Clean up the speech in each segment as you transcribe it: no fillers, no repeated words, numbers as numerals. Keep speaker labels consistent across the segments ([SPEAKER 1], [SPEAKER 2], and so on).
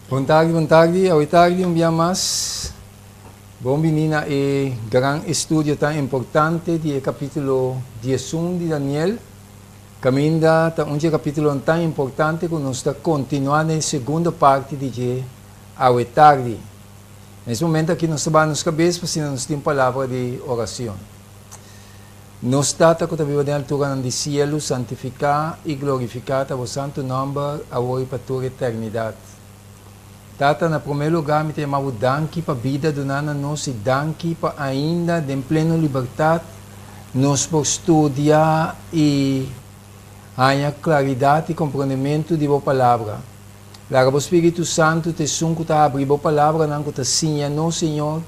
[SPEAKER 1] Bon tardi, bon tardi, awe tardi un bia mas. Bon bini na e gran estudio tan importante di e capítulo 11 di Daniel. Caminda ta un capítulo tan importante cu nos ta continua na segundo parti di dje awe tardi. Na e momento aki nos ta baha nos cabes pa asina nos tin palabra di oracion. Nos Tata cu ta biba den alturanan di cielo, santifica y glorifica ta bo santo nomber, awor y pa tur eternidad. Tata, na prome lugar mi ta yama bo danki pa bida duna na nos y danki pa ainda den pleno libertad nos por studia y haña claridad y comprendimento di bo palabra. Laga bo Spiritu Santo ta esun cu ta habri bo palabranan cu ta siña nos, Señor.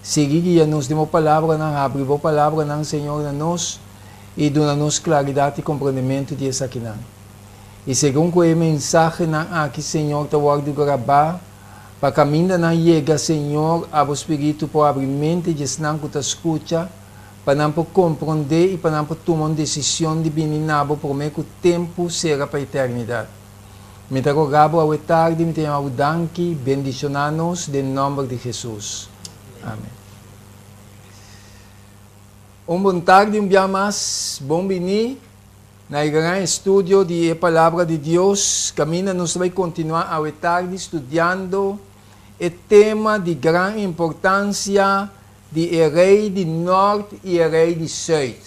[SPEAKER 1] Sigui guia nos den bo palabranan, habri bo palabranan, Señor, na nos y duna nos claridad y comprendimento di esakinan. Y segun cu e mensahenan aki, Señor, ta wordo graba, pa caminda nan yega, Señor, abo Spiritu por habri mente di esnan cu ta scucha, pa nan por comprende y pa nan por tuma un decision di bini na bo prome cu tempo cera pa eternidad. Mi ta roga bo awe tardi, mi ta yama bo danki, bendiciona nos den nomber di Jesus. Amen. Un bon tardi un bia mas, bon bini na e gran estudio di e Palabra di Dios. Caminda nos ta bay continua awe tardi studiando e tema di gran importancia di e rey di nort y e rey di zuid.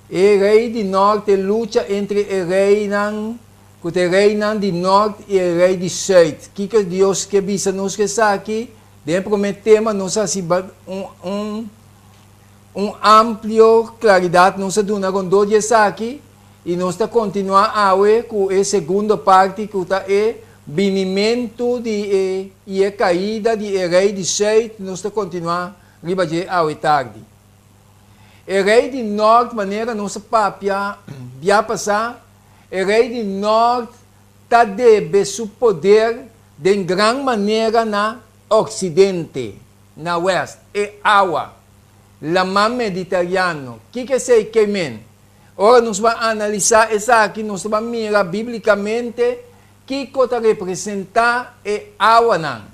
[SPEAKER 1] E rey di nort, e lucha entre e reynan, cu ta e reynan di nort y e rey di zuid. Kico Dios ke bisa nos cu esaki? Den e prome tema nos a haci un, un, un amplio claridad nos a duna rondó di esaki y nos ta continua awe cu e segundo parti cu ta e binimento di e y e caida di e rey di zuid. Nos ta continua riba dje awe tardi. E rei di nort, manera nos a papia bia pasá, e rei di nort ta debe su poder den gran manera na Oksidente, na west, e awa, Laman Mediterano. Kiko esei ke men? Ora nos ban analisá esaki, nos ta ban mira bíblikamente kiko ta representá e awanan.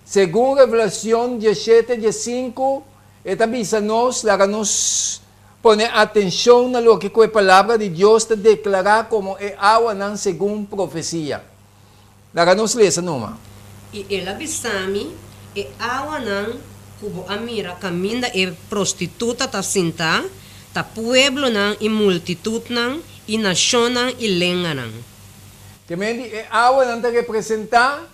[SPEAKER 1] Segun Revelacion diesshete diesinku, e ta bisa nos, Laga nos pone atencion na loke cu e Palabra di Dios ta declara como e awanan segun profecia. Laga nos lesa numa.
[SPEAKER 2] I el a bisa mi, E awanan ku bo a mira kaminda e prostituta ta sintá, ta pueblonan i multitutnan i nashonnan i lenganan.
[SPEAKER 1] Ke men di e awanan ta representá?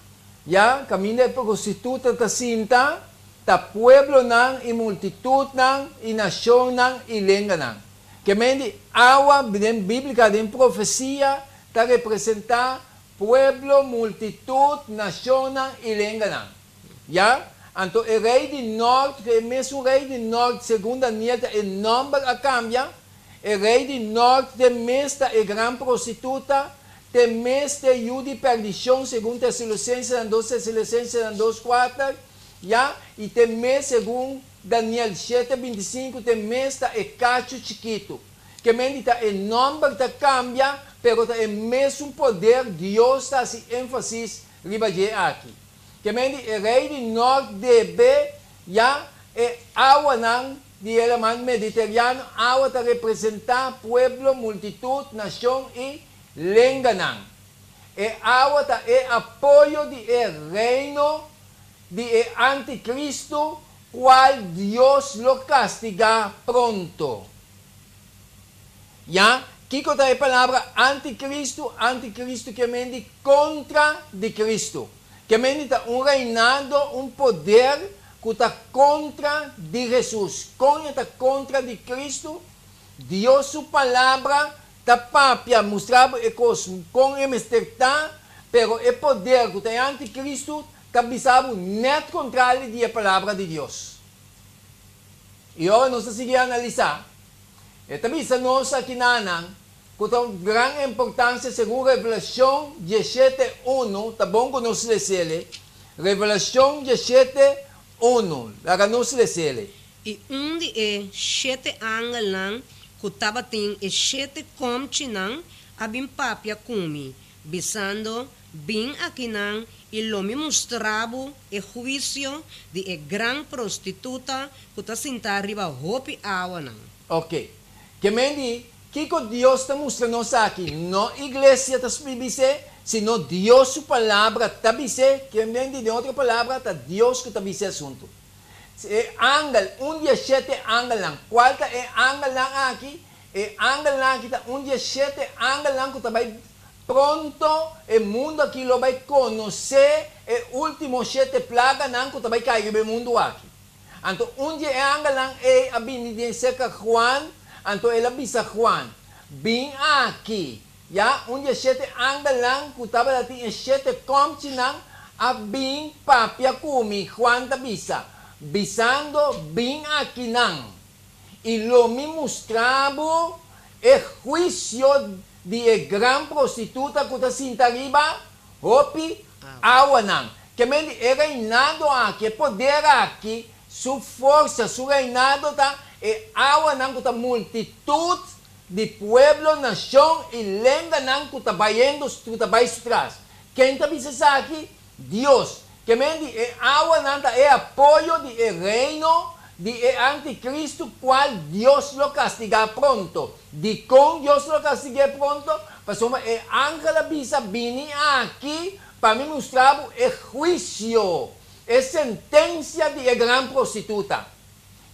[SPEAKER 1] Ya, kaminda e prostituta ta sinta, ta pueblonan i multitutnan i nashonnan i lenganan. Ke men di awa den bíblika, den profesia, ta representá pueblo, multitut, nashonnan i lenganan. Ya, anto e rei di nòrt, ku e mesun rei di nòrt, segun Daniel ta e nòmber a kambia, E rei di nort te mes ta e gran prostituta, te mes t'e yu di perdicion, segun Tesalocensenan dos Tesalocensenan dos kuater, ya, i te mes segun Daniel shete bintisinku te mes ta e kachu chikitu. Ke men di ta e nomber ta kambia, pero ta e mesun poder Dios ta hasi énfasis riba dje aki. Ke men di e rei di nort debe, ya, e awanan Di e Laman Mediterano, awa ta representá pueblo, multitut, nashon i lenganan. E awa ta e apoyo di e reino di e antikristu, kual Dios lo kastigá pronto. Ya, kiko ta e palabra antikristu? Antikristu ke men di kontra di Kristu. Ke men di ta un reinado, un poder Ku ta kontra di Hesus. Kon e ta kontra di Kristu? Dios su Palabra ta papia, mustra bo e kos kon e mester ta, pero e poder ku ta e antikristu ta bisa bo nèt kontrali di e Palabra di Dios. I ora nos ta sigui analisá, e ta bisa nos akinanan ku ta un gran importansia segun Revelashon diesshete unu, ta bon ku nos les'el. Revelashon diesshete unu, laga nos les'el.
[SPEAKER 2] I un di e shete angelnan ku tabatin e shete kòmchinan a bin papia ku mi, bisando, Bin akinan i lo mi mustra bo e huisio di e gran prostituta ku ta sintá riba hopi awanan.
[SPEAKER 1] Ok. Ke men di, kiko Dios ta mustra nos aki? No iglesia ta bis'é, sino Dios su Palabra ta bis'é. Ke men di, den otro palabra, ta Dios ku ta bisa e asuntu. E angel, un di e shete angelnan. Kual ta e angelnan aki? E angelnan aki ta un di e shete angelnan ku ta bai pronto e mundu aki lo bai konosé e último shete plaganan ku ta bai kai riba e mundu aki. Anto un di e angelnan ei a bini den serka Juan, anto el a bisa Juan, Bin aki. Ya, un di e shete angelnan ku tabata tin e shete kòmchinan a bin papia ku mi, Juan ta bisa, bisando, Bin akinan, i lo mi mustra bo e huisio di e gran prostituta ku ta sinta riba hopi awanan. Ke men di e reinado aki, e poder aki, su forsa, su reinado ta e awanan ku ta multitut di pueblo, nashon i lenganan ku ta bayendo, ku ta bai su tras. Ken ta bisa esaki? Dios. Ke men di e awanan ta e apoyo di e reino di e antikristu kual Dios lo kastigá pronto. Dikon Dios lo kastig'é pronto? Pasobra e angel a bisa, Bini aki pa mi mustra bo e huisio, e sentensia di e gran prostituta.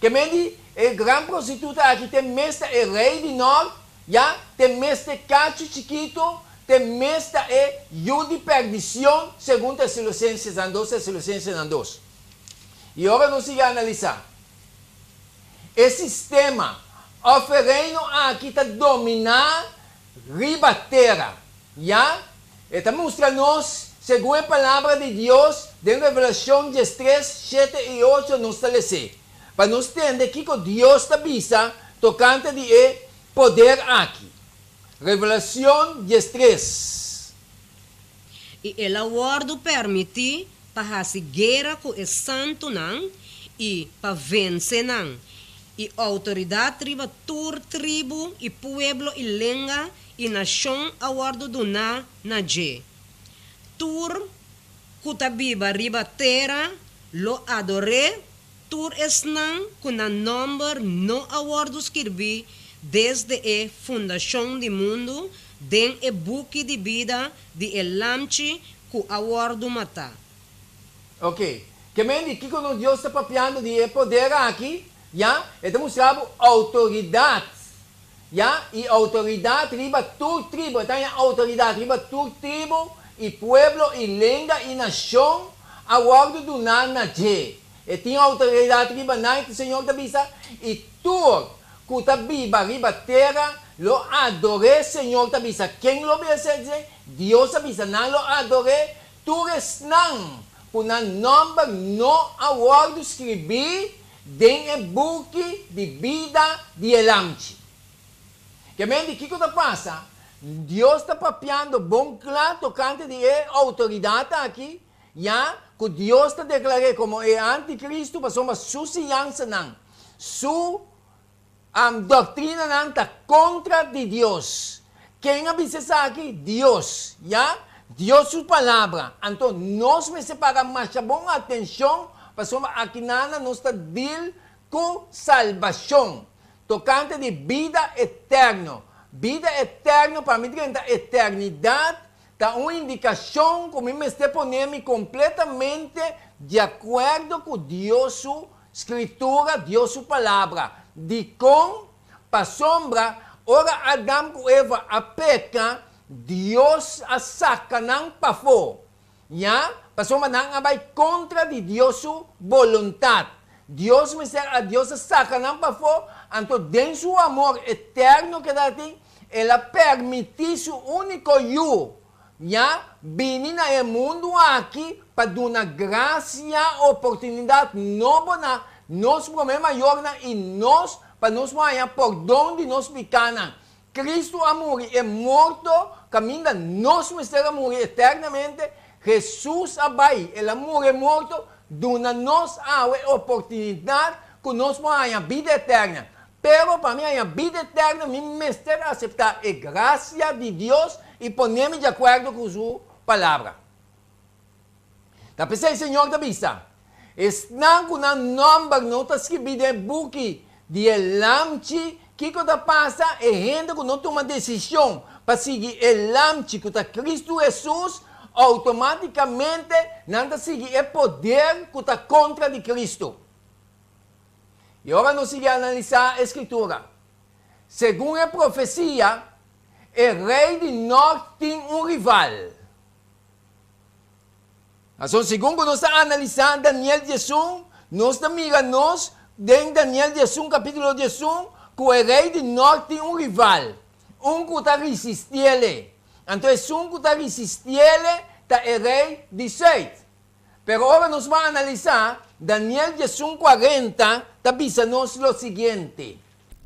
[SPEAKER 1] Ke men di e gran prostituta aki te mes ta e rei di nort, ya, te mes ta e kachu chikitu, te mes ta e yu di perdicion, segun Tesalocensenan dos, Tesalocensenan dos. I ora nos sigui analisá e sistema òf e reino aki ta dominá riba tera, ya, e ta mustra nos, segun e Palabra di Dios, den Revelacion diestres, shete i ocho nos ta les'é, pa nos tende kiko Dios ta bisa tokante di e poder aki. Revelacion diestres.
[SPEAKER 2] I el a wòrdu pèrmití pa hasi guera ku e santunan i pa vense nan, i outoridat riba tur tribu i pueblo i lenga i nashon a wòrdu duná na dje. Tur ku ta biba riba tera lo ador'é, tur esnan ku nan nòmber no a wòrdu skirbí desde e fundashon di mundu den e buki di bida di e Lamchi ku a wòrdu matá.
[SPEAKER 1] Ok. Ke men di kiko nos Dios ta papiando di e poder aki? Ya, e ta mustra bo outoridat. Ya, i outoridat riba tur tribu. E ta haña outoridat riba tur tribu i pueblo i lenga i nashon a wòrdu duná na dje. E tin outoridat riba nan, e Señor ta bisa, i tur ku ta biba riba tera lo ador'é, Señor ta bisa. Ken lo obedesé dje? Dios a bisa, nan lo ador'é, tur esnan ku nan nòmber no a wòrdu skribí den e buki di bida di e Lamchi. Ke men di kiko ta pasa? Dios ta papiando bon kla tokante di e outoridat aki, ya ku Dios ta deklar'é komo e antikristu pasobra su siñansanan, su Doktrinanan ta kontra di Dios. Ken a bisa esaki? Dios, ya, Dios su Palabra. Anto nos mester paga masha bon atenshon pasobra akinana nos ta deal ku salbashon, tokante di bida eterno. Bida eterno pa mi drenta eternidat ta un indikashon ku mi mester pone mi kompletamente di akuerdo ku Dios su Skritura, Dios su Palabra. Dikon? Pasobra ora Adam ku Eva a peka, Dios a saka nan pafó. Ya, pasobra nan a bai kontra di Dios su boluntat. Dios mester a Dios a saka nan pafó, anto den su amor eterno ku e tabatin, el a permití su úniko Yu, Ya bini na e mundu aki pa duna grasia, oportunidat nobo na nos promé mayornan i nos pa nos por haña pordon di nos pikánan. Kristu a muri e morto kaminda nos mester a muri eternamente. Hesus a bai, el a muri e morto, duna nos awe oportunidat ku nos por haña bida eterna. Pero pa mi haña bida eterno mi mester aseptá e grasia di Dios i pone mi di akuerdo ku su. Palabra. Ta p'esei Señor ta bisa, Esnan ku nan nòmber no ta skibí den e buki di e Lamchi, kiko ta pasa? E hende ku no tuma desishon pa sigui e Lamchi, ku ta Kristu Hesus, outomátikamente nan ta sigui e poder ku ta kontra di Kristu. I ora nos sigui analisá e Skritura, segun e profesia, e rei di nòrt tin un rival. Pasobra segun ku nos ta analisá Daniel 11, nos ta mira nos den Daniel 11 kapítulo 11 ku e rei di nòrt tin un rival, un ku ta risistiel e. Anto esun ku ta risistiel e ta e rei di sùit. Pero ora nos ban analisá Daniel 11 40 ta bisa nos lo siguiente.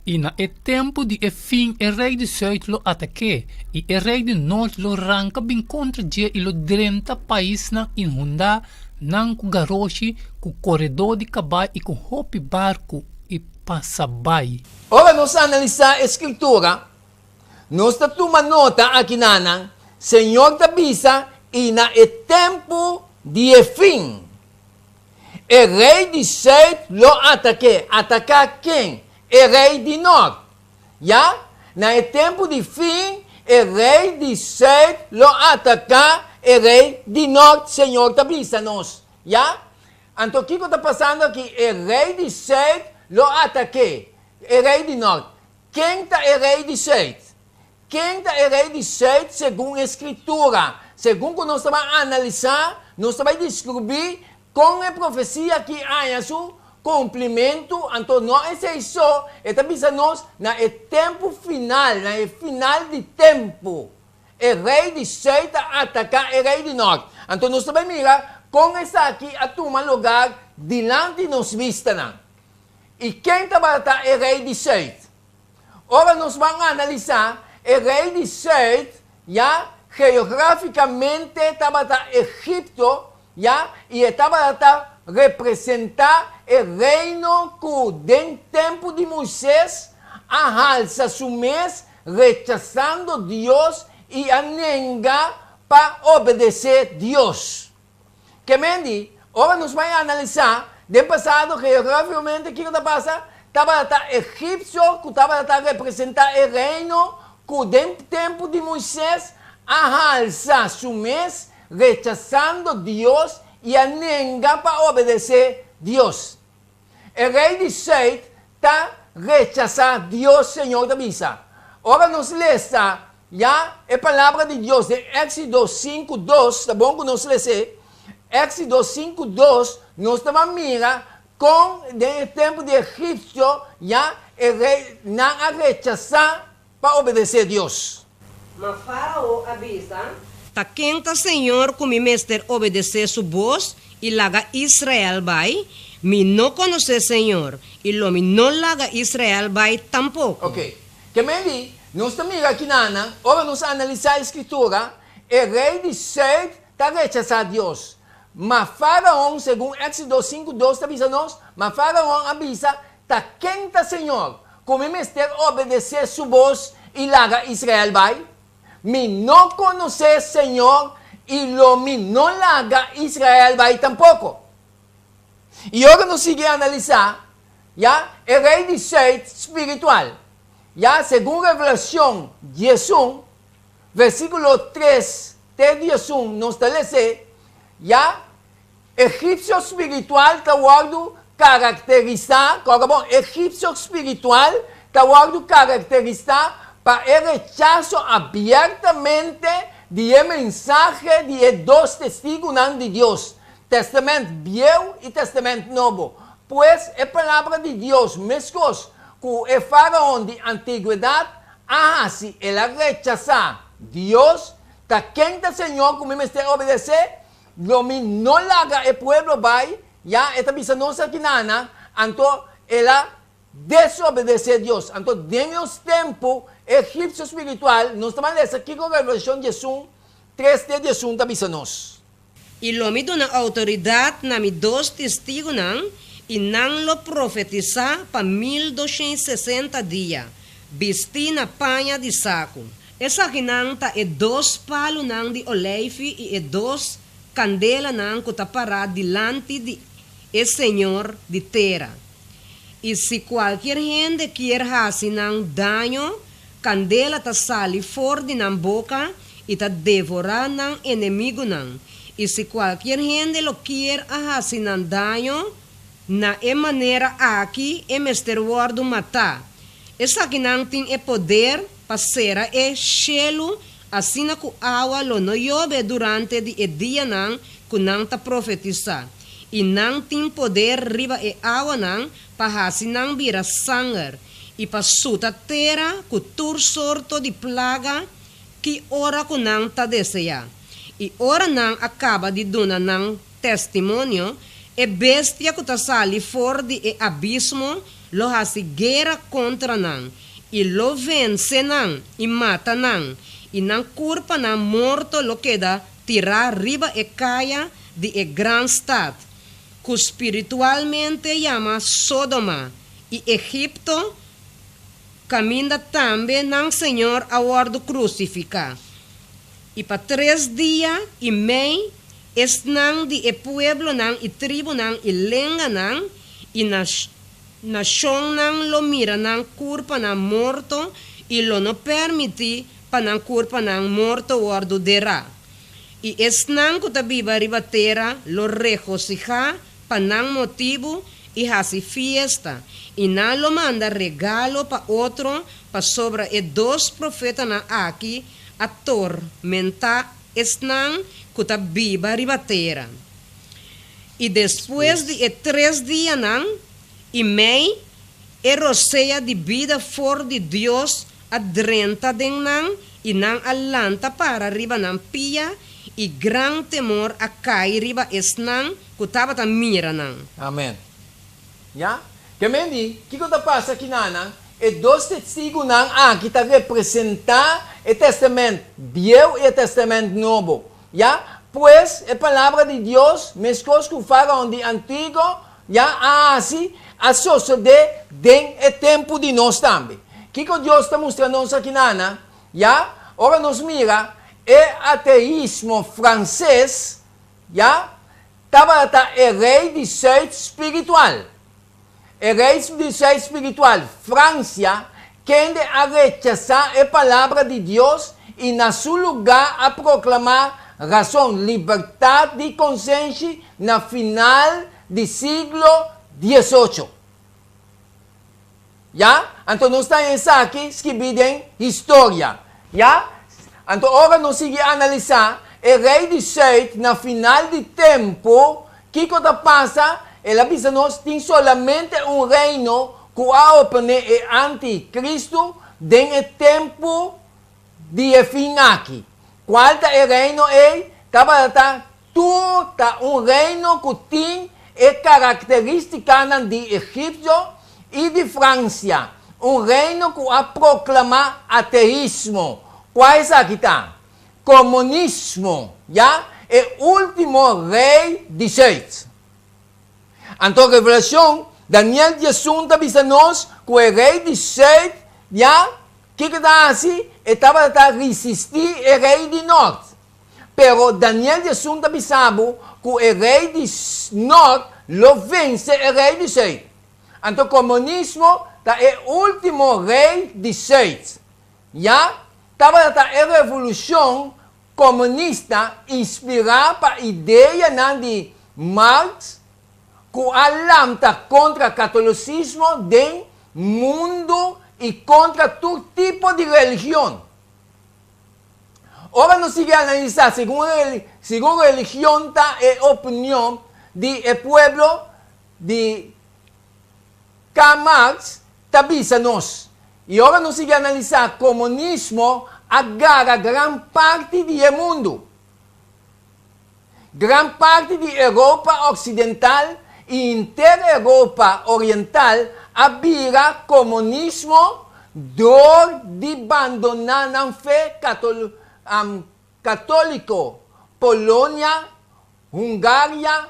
[SPEAKER 3] I na e tempu di e fin e rei di sùit lo atak'é, i e rei di nort lo ranka bin kontra dje i lo drenta paisnan inhundá nan ku garoshi, ku koredó di kabai i ku hopi barku, i pasa bai.
[SPEAKER 1] Ora nos analisá e Skritura, nos ta tuma nota akinanan, Señor ta bisa, I na e tempu di e fin. E rei di sùit lo atak'é. Ataká ken? E rei di nòrt. Ya, na e tempu di fin, e rei di sùit lo ataká e rei di nòrt, Señor ta bisa nos. Ya? Anto kiko ta pasando aki? E rei di sùit lo atak'é e rei di nòrt. Ken ta e rei di sùit? Ken ta e rei di sùit segun e Skritura? Segun ku nos ta bai analisá, nos ta bai deskribí kon e profesia akí haña su kumplimentu. Anto no esei so, e ta bisa nos na e tempu final, na e final di tempu, e rei di sùit ta ataká e rei di nòrt. Anto nos ta bai mira kon esaki a tuma lugar dilanti nos bistanan. I ken tabata e rei di sùit? Ora nos ban analisá, e rei di sùit, ya, geográfikamente tabata Egipto, ya, i e tabata representá e reino ku den tempu di Moisés a halsa su mes rechasando Dios i a nenga pa obedesé Dios. Ke men di, ora nos bai analisá den pasado geográfikamente kiko ta pasa, tabata egipsio ku tabata representá e reino ku den tempu di Moisés a halsa su mes rechasando Dios i a nenga pa obedesé Dios. E rei di sùit ta rechasá Dios, Señor ta bisa. Ora nos lesa ya e palabra di Dios den Éxodo 5, 2, ta bon ku nos les'é, Éxodo 5, 2, nos ta ban mira kon den e tempu di egipsio ya e rei nan a rechasá pa obedesé Dios.
[SPEAKER 2] Ma Fárao a bisa, Ta ken ta señor ku mi mester obedesé su bos i laga Israel bai? Mi no konosé señor, i lo mi no laga Israel bai tampoko.
[SPEAKER 1] Ok. Ke men di, nos ta mira akinanan, ora nos analisá e Skritura, e rei di sùit ta rechasá Dios. Ma Fáraon, segun Éksodo 5, 2 ta bisa nos, ma Fáraon a bisa, Ta ken ta Señor, ku mi mester obedesé su bos i laga Israel bai? Mi no konosé Señor i lo mi no laga Israel bai tampoko. I ora nos sigui analisá, ya, e rei di sùit spiritual, ya, segun Revelashon 11, versíkulo 3 te 11 nos ta les'é, ya, Egipsio spiritual ta wòrdu karakterisá, kòrda bon, egipsio spiritual ta wòrdu karakterisá pa e rechaso abiertamente di e mensahe di e dos testigunan di Dios, Tèstamènt Bieu i Tèstamènt Nobo. Pues, e Palabra di Dios, meskos ku e faraon di antigwedat a hasi, el a rechasá Dios. Ta ken ta Señor ku mi mester obedesé? Lo mi no laga e pueblo bai, ya e ta bisa nos aki nana, anto el a desobedesé Dios. Anto den nos tempu egipsio spiritual nos ta ban lesa kiko Revelashon 11, 3 te 11 ta bisa nos.
[SPEAKER 2] I lo mi duna outoridat na mi dos testigunan, i nan lo profetisá pa 1260 dia, bistí na paña di saku. Esakinan ta e dos palunan di oleifi i e dos kandelanan ku ta pará dilanti di e Señor di tera. I si kualkier hende kier hasi nan daño, kandela ta sali for di nan boka i ta devorá nan enemigunan. I si kualkier hende lo kier a hasi nan daño, na e manera aki e mester wòrdu matá. Esakinan tin e poder pa sera e shelu asina ku awa lo no yobe durante di e dianan ku nan ta profetisá, i nan tin poder riba e awanan pa hasi nan bira sanger, i pa suta tera ku tur sorto di plaga ki ora ku nan ta deseá. I ora nan a kaba di duna nan testimonio, e bestia ku ta sali for di e abismo lo hasi guera kontra nan, i lo vense nan i mata nan, i nan kurpanan morto lo keda tirá riba e kaya di e gran stat, ku spiritualmente yama Sodoma i Egipto, kaminda tambe nan Señor a wòrdu krusifiká. I pa tres dia i mei esnan di e pueblonan i tribunan i lenganan i nashonnan lo mira nan kurpanan morto i lo no pèrmití pa nan kurpanan morto wòrdu derá. I esnan ku ta biba riba tera lo regosihá pa nan motibu i hasi fiesta, i nan lo manda regalo pa otro pasobra e dos profetanan aki a tormentá esnan ku ta biba riba tera. I despues di e tres dianan i mei, e rosea di bida for di Dios a drenta den nan, i nan a lanta para riba nan pia, i gran temor a kai riba esnan ku tabata mira nan.
[SPEAKER 1] Amen. Ya. Ke men di, kiko ta pasa kinanan? E dos testigunan aki ta representá e Tèstamènt Bieu i e Tèstamènt Nobo. Ya. Pues, e Palabra di Dios, meskos ku Faraon di antiguo ya a hasi, a sosodé den e tempu di nos tambe. Kiko Dios ta mustra nos akinanan? Ya. Ora nos mira e ateismo franses, ya, tabata e rei di sùit spiritual. E rei di sùit spiritual, Fransia, kende a rechasá e Palabra di Dios i na su lugá a proklamá rason, libertat di konsenshi na final di siglo diesocho. Ya? Anto nos ta esaki skibí den historia. Ya? Anto ora nos sigui analisá e rei di sùit na final di tempu, kiko ta pasa? El a bisa nos tin solamente un reino ku a oponé e anti-Kristu den e tempu di e fin aki. Kual ta e reino ei? Tabata Tur ta un reino ku tin e karakterístikanan di Egipto i di Fransia, un reino ku a proklamá ateismo. Kua esaki ta? Komunismo, ya, e último rei di sùit. Anto Revelashon, Daniel 11 ta bisa nos ku e rei di sùit, ya, kiko ta hasi? E tabata risistí e rei di nòrt. Pero Daniel 11 ta bisa bo ku e rei di nòrt lo vense e rei di sùit. Anto komunismo ta e último rei di sùit. Ya, tabata e revolushon komunista inspirá pa ideanan di Marx ku a lanta kontra katolisismo den mundu i kontra tur tipo di religion. Ora nos sigui analisá segun segun religion ta e opinion di e pueblo di Karl Marx ta bisa nos. I ora nos sigui analisá komunismo a gara gran parti di e mundu. Gran parti di Europa Oksidental i henter Europa Oriental a bira komunismo dor di bandoná nan fe katóliko. Polonia, Hungaria,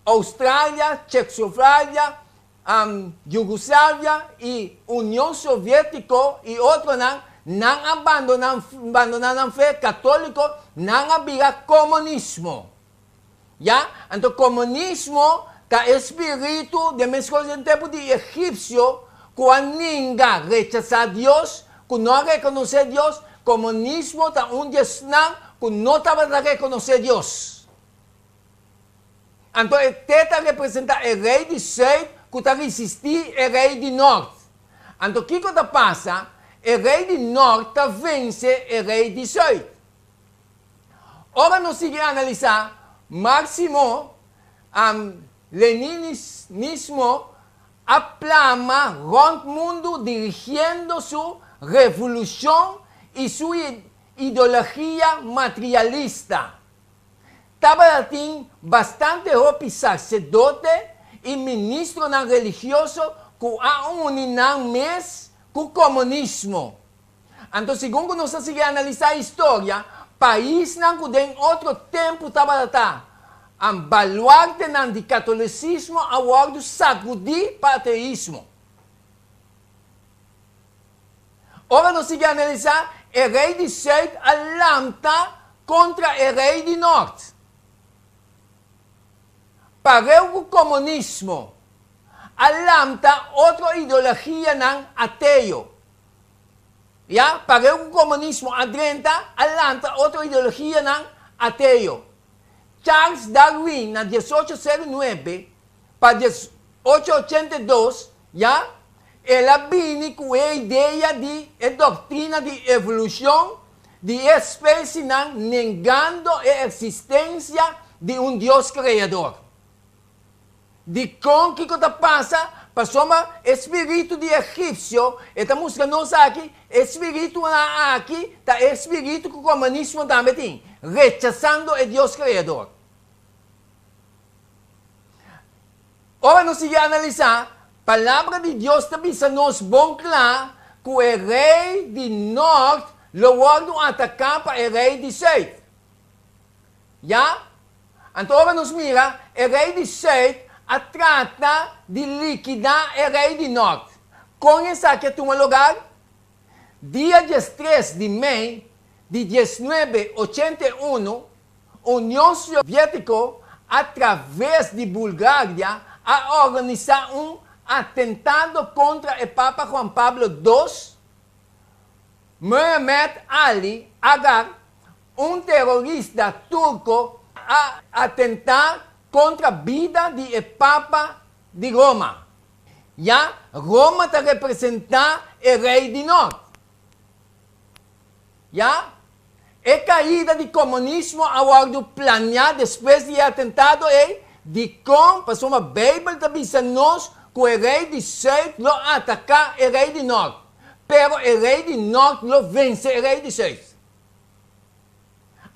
[SPEAKER 1] Oustralia, Chekoslovakia, Yugoslavia i Union Soviétiko i otronan. Nan a bandoná bandoná nan fe katóliko, nan a bira komunismo. Ya, anto komunismo ta e spiritu den meskos den tempu di egipsio ku a ninga rechasá Dios, ku no a rekonosé Dios, komunismo ta un di esnan ku no tabata rekonosé Dios. Anto e te ta representá e rei di sùit ku ta risistí e rei di nòrt. Anto kiko ta pasa? E rei di nòrt ta vense e rei di sùit. Ora nos sigui analisá Marxismo, Leninismo a plama rònt mundu dirigiendo su revolushon i su ideologia materialista. Tabatin bastante hopi saserdote i ministronan religioso ku a uni nan mes ku komunismo. Anto segun ku nos ta sigui analisá historia, paisnan ku den otro tempu tabata ta baluartenan di katolisismo a wòrdu sakudí pa ateismo. Ora nos sigui analisá, e rei di sùit a lanta kontra e rei di nòrt. Pareu ku komunismo, a lanta otro ideologianan ateo. Ya, pareu ku komunismo a drenta, a lanta otro ideologianan ateo. Charles Darwin na 1809 pa 1882, ya, el a bini ku e idea di e doktrina di evolushon di e espesienan nengando e eksistensia di un Dios kreador. Dikon kiko ta pasa? Pasobra e spiritu di egipsio, e ta mustra nos aki, e spiritunan aki ta e spiritu ku komunismo tambe tin, rechasando e Dios kreador. Ora nos sigui analisá, Palabra di Dios ta bisa nos bon kla ku e rei di nòrt lo wòrdu ataká pa e rei di sùit. Ya? Anto ora nos mira, e rei di sùit a trata di likidá e rei di nòrt. Kon esaki a tuma lugar? Dia 13 di mei di 1981, Union Soviétiko a traves di Bulgaria a organisá un atentado kontra e Papa Juan Pablo dos, Mehmet Ali Agca, un terorista turko a atentá kontra bida di e Papa di Roma. Ya Roma ta representá e rei di nòrt. Ya, e kaida di komunismo a wòrdu planiá despues di e atentado ei. Dikon? Pasobra Beibel ta bisa nos ku e rei di sùit lo ataká e rei di nòrt, pero e rei di nòrt lo vense e rei di sùit.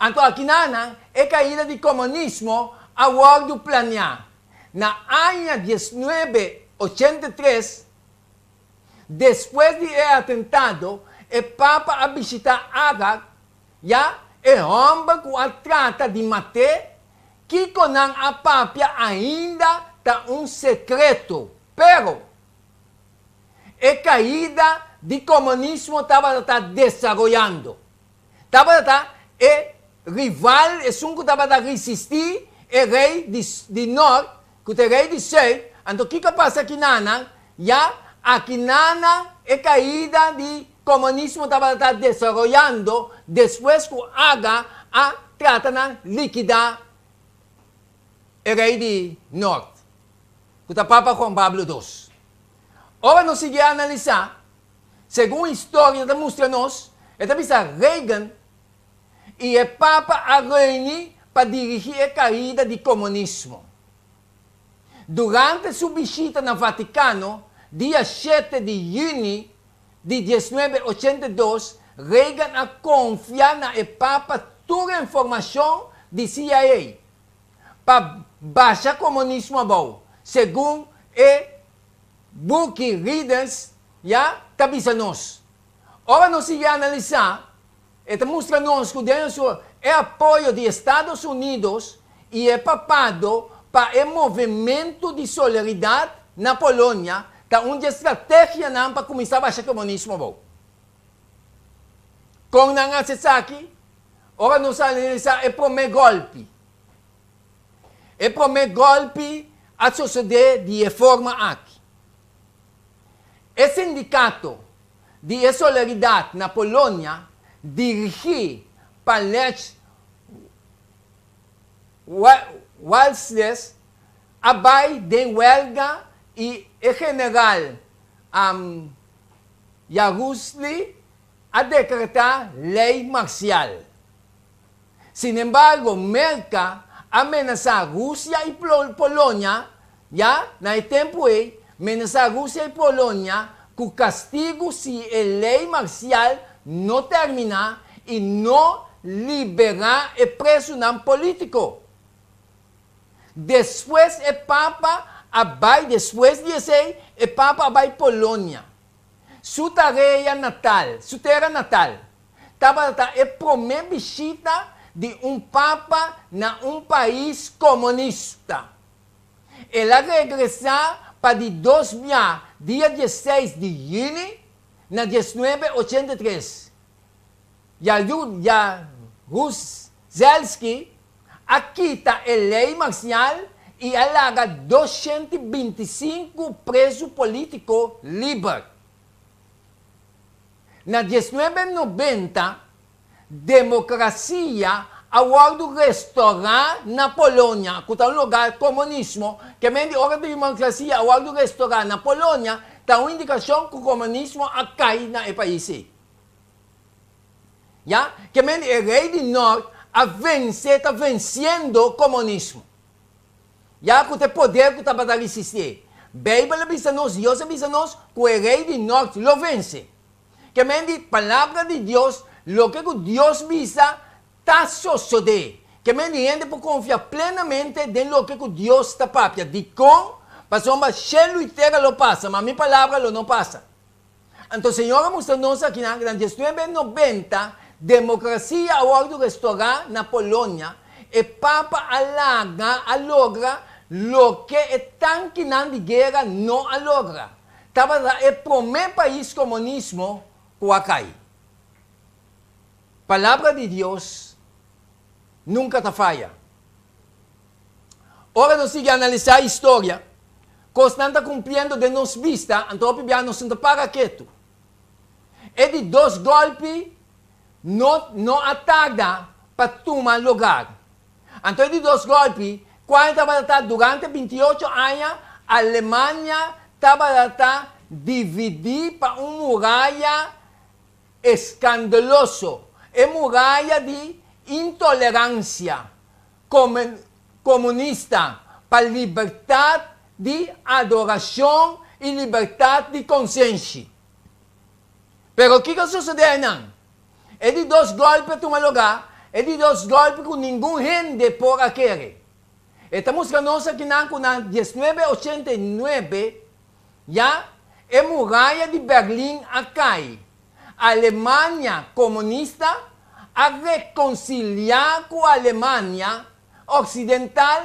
[SPEAKER 1] Anto akinanan e kaida di komunismo a wòrdu planiá. Na aña 1983, Despues di e atentado, e Papa a bishitá Agag, ya e hòmber ku a trata di mat'é. Kiko nan a papia ainda ta un sekreto, pero e kaida di komunismo tabata ta desaroyando. Tabata ta e rival, esun ku tabata risistí e rei di di nòrt, ku ta e rei di sùit. Anto kiko a pasa akinanan? Ya akinanan e kaida di komunismo tabata ta desaroyando despues ku Aga a trata na likidá e rei di nòrt, ku ta Papa Juan Pablo dos. Ora nos sigui analisá, Segun historia ta mustra nos, e ta bisa Reagan i e Papa a reuni pa dirigi e kaida di komunismo. Durante su bishita na Vatikano, dia shete di yüni di 1982, Reagan a konfia na e Papa tur informashon di CIA pa basha komunismo abou, segun e Buki Readers ya ta bisa nos. Ora nos sigui analisá, e ta mustra nos ku den su e apoyo di Estados Unidos i e papado pa e movementu di soleridat na Polonia ta un di e strategianan pa kuminsá basha komunismo abou. Kon nan a hasi esaki? Ora nos analisá e promé gòlpi. E promé gòlpi a sosodé di e forma aki. E sindikato di e Solaridat na Polonia, dirigí pa Lech Walsles, a bai den wèlga i e general Jaruzli a dekretá lei marsial. Sinembargo, Merka a menasá Rusia i Polonia, ya, na e tempu ei, menasá Rusia i Polonia ku kastigu si e lei marsial no terminá i no liberá e presunan polítiko. Despues e Papa a bai despues di esei e Papa a bai Polonia. Su tarea natal, su tera natal, tabata e promé bishita di un Papa na un pais komunista. El a regresá pa di dos bia dia diesseis di yüni na diesnuebe ochenta i tres. Jaruzelski a kita e lei marsial i a laga 225 prezu polítiko liber. Na 1990, demokrasia a wòrdu restorá na Polonia, ku ta un lugar komunismo, ke men di ora demokrasia a wòrdu restorá na Polonia, ta un indikashon ku komunismo a kai na e pais ei. Ya, ke men di e rei di nòrt a vense, ta vensiendo komunismo. Ya ku ta e poder ku tabata risistié. Beibel a bisa nos, Dios a bisa nos, ku e rei di nòrt lo vense. Ke men di palabra di Dios, loke ku Dios bisa ta sosodé. Ke men di hende por konfia plenamente den loke ku Dios ta papia. Dikon? Pasobra shelu i tera lo pasa, ma mi palabra lo no pasa. Anto Señor a mustra nos akinan na 1990 demokrasia a wòrdu restorá na Polonia, e Papa a laga a logra loke e tankinan di guera no a logra. Tabata e promé pais komunismo ku a kai. Palabra di Dios nunka ta faya. Ora nos sigui analisá historia, kosnan ta kumpliendo den nos bista, anto hopi bia nos no ta para ketu. E di dos gòlpi no no a tarda pa tuma lugar. Anto e di dos gòlpi, kual tabata ta durante 28 aña, Alemania tabata ta dividí pa un muraya eskandaloso, e muraya di intoleransia komunista pa libertat di adorashon i libertat di konsenshi. Pero kiko a sosodé einan? E di dos gòlpi a tuma lugá, e di dos gòlpi ku ningun hende por a kere. E ta mustra nos akinan ku na 1989 ya e muraya di Berlin a kai. Alemania komunista a rekonsiliá ku Alemania Oksidental,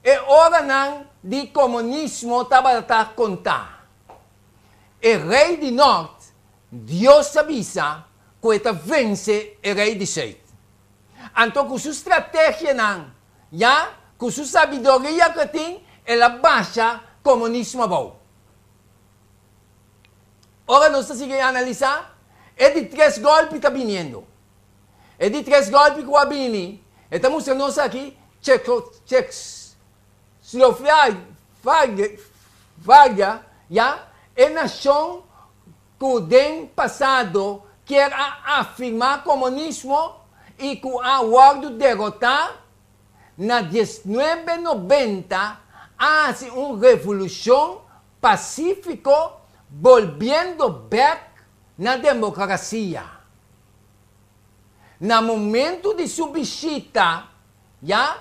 [SPEAKER 1] e oranan di komunismo tabata kontá. E rei di nòrt, Dios a bisa ku e ta vense e rei di sùit. Anto ku su strategianan, ya, ku su sabiduria ku e tin, el a basha komunismo abou. Ora nos ta sigui analisá, e di tres gòlpi ta biniendo. E di tres gòlpi ku a bini, e ta mustra nos aki Chekoslovakia, ya, e nashon ku den pasado kier a afirmá komunismo i ku a wòrdu derotá na 1990, a hasi un revolushon Pasífiko bolbiendo bèk na demokrasia. Na momentu di su bishita, ya,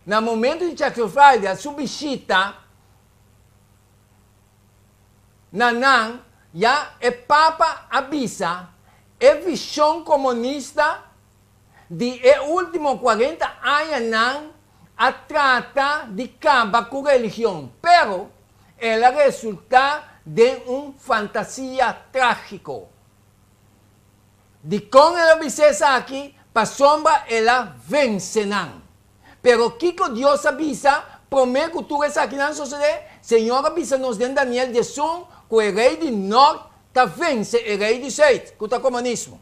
[SPEAKER 1] na momentu di Checoslovakia su bishita na nan, ya, e Papa a bisa e vishon komunista Di e último 40 añanan a trata di kaba ku religion, pero el a resultá den un fantasia trágiko. Dikon el a bisa esaki? Pasobra el a vense nan. Pero kiko Dios a bisa promé ku tur esakinan sosodé? Señor a bisa nos den Daniel 11 ku e rei di nòrt ta vense e rei di sùit, ku ta komunismo.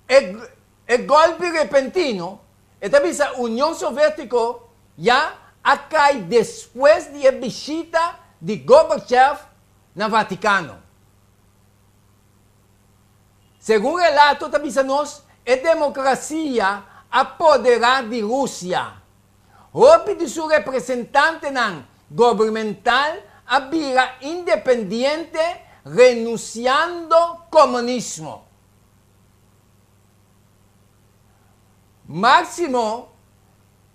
[SPEAKER 1] E e gòlpi repentino, e ta bisa Union Soviétiko ya a kai despues di e bishita di Gorbachev na Vatikano. Segun relato ta bisa nos, e demokrasia a poderá di Rusia. Hopi di su representantenan gobermental a bira independiente renunsiando komunismo. Máksimo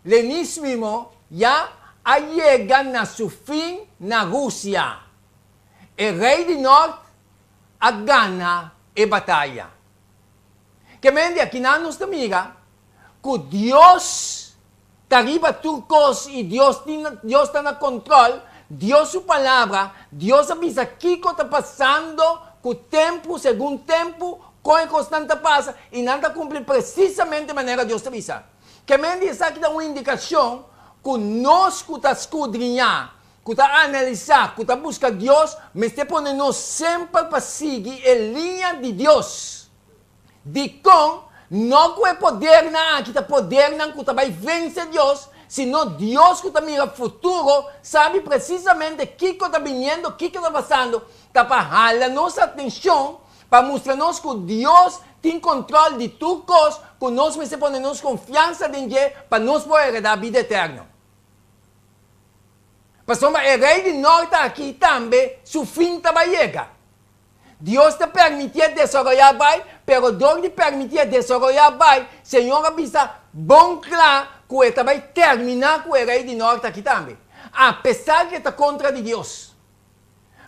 [SPEAKER 1] lenismimo ya a yega na su fin na Rusia. E rei di nòrt a gana e bataya. Ke men di akinan nos ta mira ku Dios ta riba tur kos i Dios tin Dios ta na kontròl, Dios su palabra, Dios a bisa kiko ta pasando ku tempu segun tempu kon e kosnan ta pasa i nan ta kumpli presisamente manera Dios ta bisa. Ke men di esaki ta un indikashon ku nos ku ta skudriñá, ku ta analisá, ku ta buska Dios mester pone nos semper pa sigui e liña di Dios. Dikon no ku e podernan aki ta podernan ku ta bai vense Dios, sino Dios ku ta mira futuro sabi presisamente kiko ta biniendo, kiko ta pasando, ta pa hala nos atenshon, pa mustra nos ku Dios tin kontrol di tur kos, ku nos mester pone nos konfiansa den dje pa nos por heredá bida eterno. Pasobra e rei di nort aki tambe su fin ta bai yega. Dios ta permitié desaroyá bai, pero dor di permitié desaroyá bai, Señor a bisa bon kla ku e ta bai terminá ku e rei di nort aki tambe, apesar ku e ta kontra di Dios.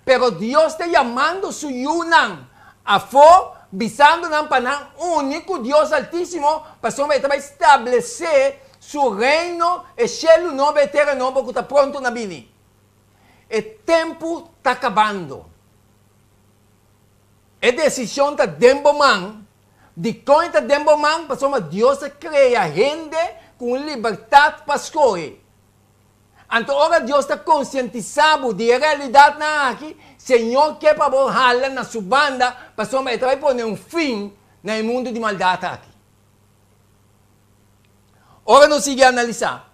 [SPEAKER 1] Pero Dios ta yamando su yunan afó, bisando nan pa nan uni ku Dios Altísimo, pasobra e ta bai stablesé su reino, e shelu nobo i e tera nobo ku ta pronto na bini. E tempu ta kabando. E desishon ta den bo man. Dikon e ta den bo man? Pasobra Dios a krea hende ku un libertat pa skohe. Anto ora Dios ta konsientisá bo di e realidatnan aki, Señor ke pa bo hala na su banda pasobra e ta bai pone un fin na e mundu di maldat aki. Ora nos sigui analisá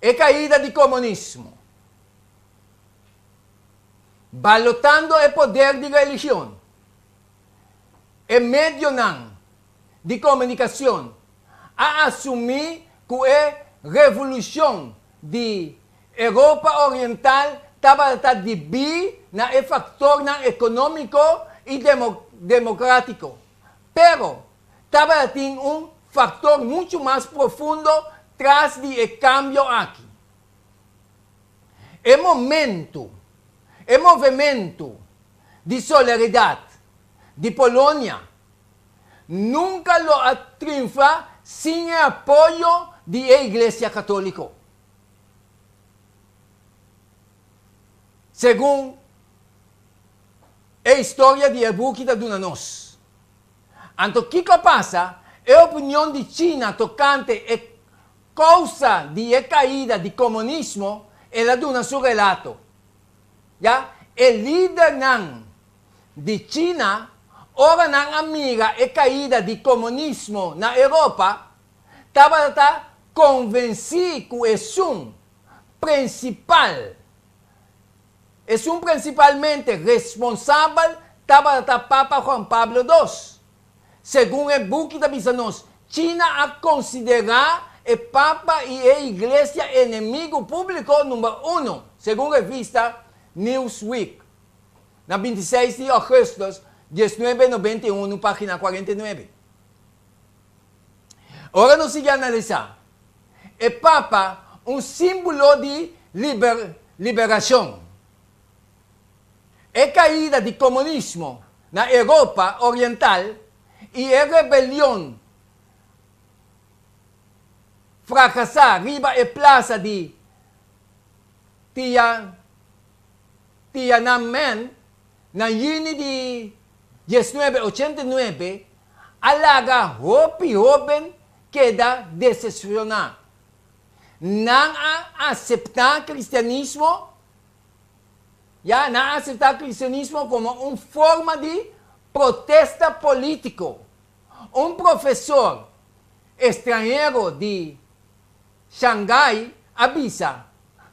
[SPEAKER 1] e kaida di komunismo, Balotando e poder di religion, e medionan di komunikashon a asumí ku e revolushon di Europa Oriental tabata dibí na e faktornan ekonómiko i demokrátiko. Pero, tabatin un faktor muchu mas profundo tras di e kambio aki. E momentu, e movementu di solaridat di Polonia nunka lo a triunfá sin e apoyo di e Iglesia Katóliko. Segun e historia di e buki ta duna nos. Anto kiko a pasa? E opinion di China tokante e Kousa di e kaida di komunismo, el a duna su relato. Ya, e lidernan di China, ora nan a mira e kaida di komunismo na Europa, tabata konvensí ku esun prinsipal, esun prinsipalmente responsabel tabata Papa Juan Pablo dos. Segun e buki ta bisa nos, China a konsiderá e Papa i e Iglesia enemigu públiko number uno, segun revista Newsweek, na 26 di ògùstùs 1991, página 49. Ora nos sigui analisá, e Papa, un símbolo di liberashon. E kaida di komunismo na Europa Oriental i e rebelion frakasá riba e plasa di Tiananmen Na yüni di 1989 a laga hopi hóben keda desepshoná. Nan a aseptá kristianismo, ya, nan a aseptá kristianismo komo un forma di protesta polítiko. Un profesor estranhero di Shanghai a bisa,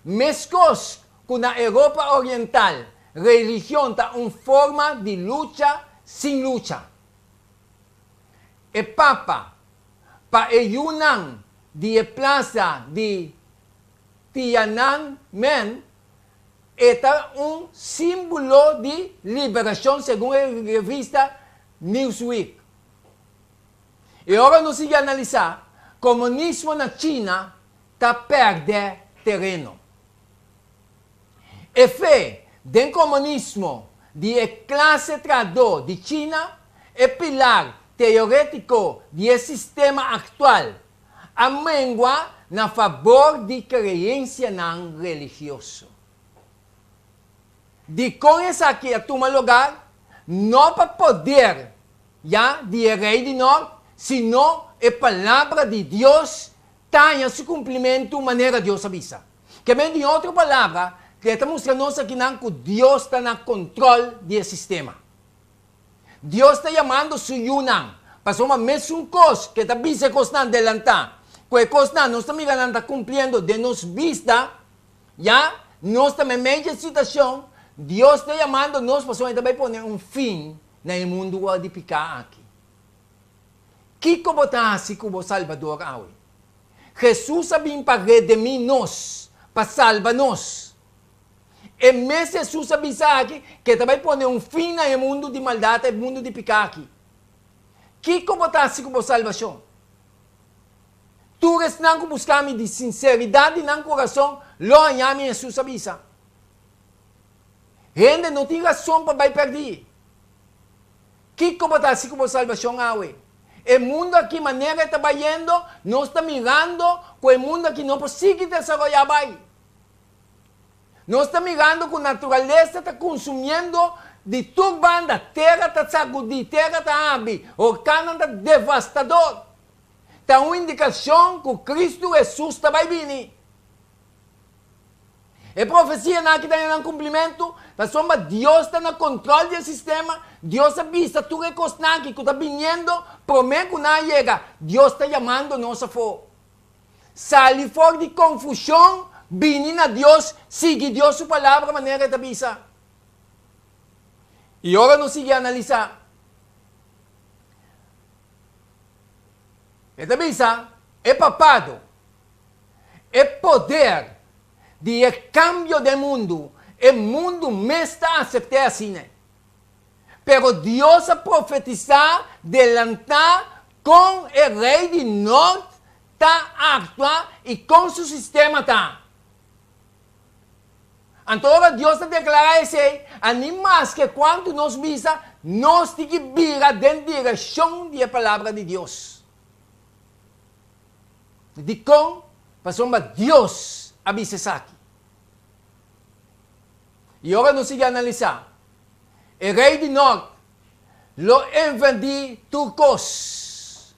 [SPEAKER 1] Meskos ku na Europa Oriental religion ta un forma di lucha sin lucha. E Papa, pa e yunan di e plasa di Tiananmen, e ta un símbolo di liberashon segun e revista Newsweek. I ora nos sigui analisá, komunismo na China ta pèrdè tereno. E fe den komunismo di e klase trahadó di China, e pilar teorétiko di e sistema aktual, a mengua na fabor di kreensianan religioso. Dikon esaki a tuma lugar? No pa poder ya di e rei di nort, sino e palabra di Dios ta haña su kumplimentu manera Dios a bisa. Ke men di otro palabra, e ta mustra nos akinan ku Dios ta na kontrol di e sistema. Dios ta yamando su yunan, pasobra mesun kos ku e ta bisa e kosnan delantá, ku e kosnan nos ta mira nan ta kumpliendo den nos bista, ya nos ta meimei dje situashon, Dios ta yamando nos pasobra e ta bai pone un fin na e mundu wòrdu di piká aki. Kiko bo ta hasi ku bo Salbador awe? Hesus a bin pa redemí nos, pa salba nos. E mes Hesus a bisa aki ku e ta bai pone un fin na e mundu di maldat, e mundu di piká aki. Kiko bo ta hasi ku bo salbashon? Tur esnan ku buska mi di sinseridat di nan kurason lo haña mi, Hesus a bisa. Hende no tin rason pa bai pèrdí. Kiko bo ta hasi ku bo salbashon awe? E mundu aki manera e ta bayendo, nos ta mirando ku e mundu aki no por sigui desaroyá bai. Nos ta mirando ku naturalesa ta kunsumiendo di tur banda, tera ta sagudí, tera ta habri, orkannan ta devastador. Ta un indikashon ku Kristu Hesus ta bai bini. E profesianan aki ta haña nan kumplimentu pasobra Dios ta na kontròl di e sistema. Dios a bisa tur e kosnan aki ku ta biniendo promé ku nan a yega. Dios ta yamando nos afó. Sali for di konfushon, bini na Dios, sigui Dios su palabra manera e ta bisa. I ora nos sigui analisá, e ta bisa e papado. E poder di e kambio den mundu, e mundu mes ta asept'é asina. Pero Dios a profetisá delantá kon e rei di nort ta aktua i kon su sistema ta. Anto ora Dios ta deklará esei, a ni maske kuantu nos bisa, nos tin ki bira den direkshon di e Palabra di Dios. Dikon? Pasobra Dios a bisa esaki. I ora nos sigui analisá, e rei di nort lo invadí tur kos.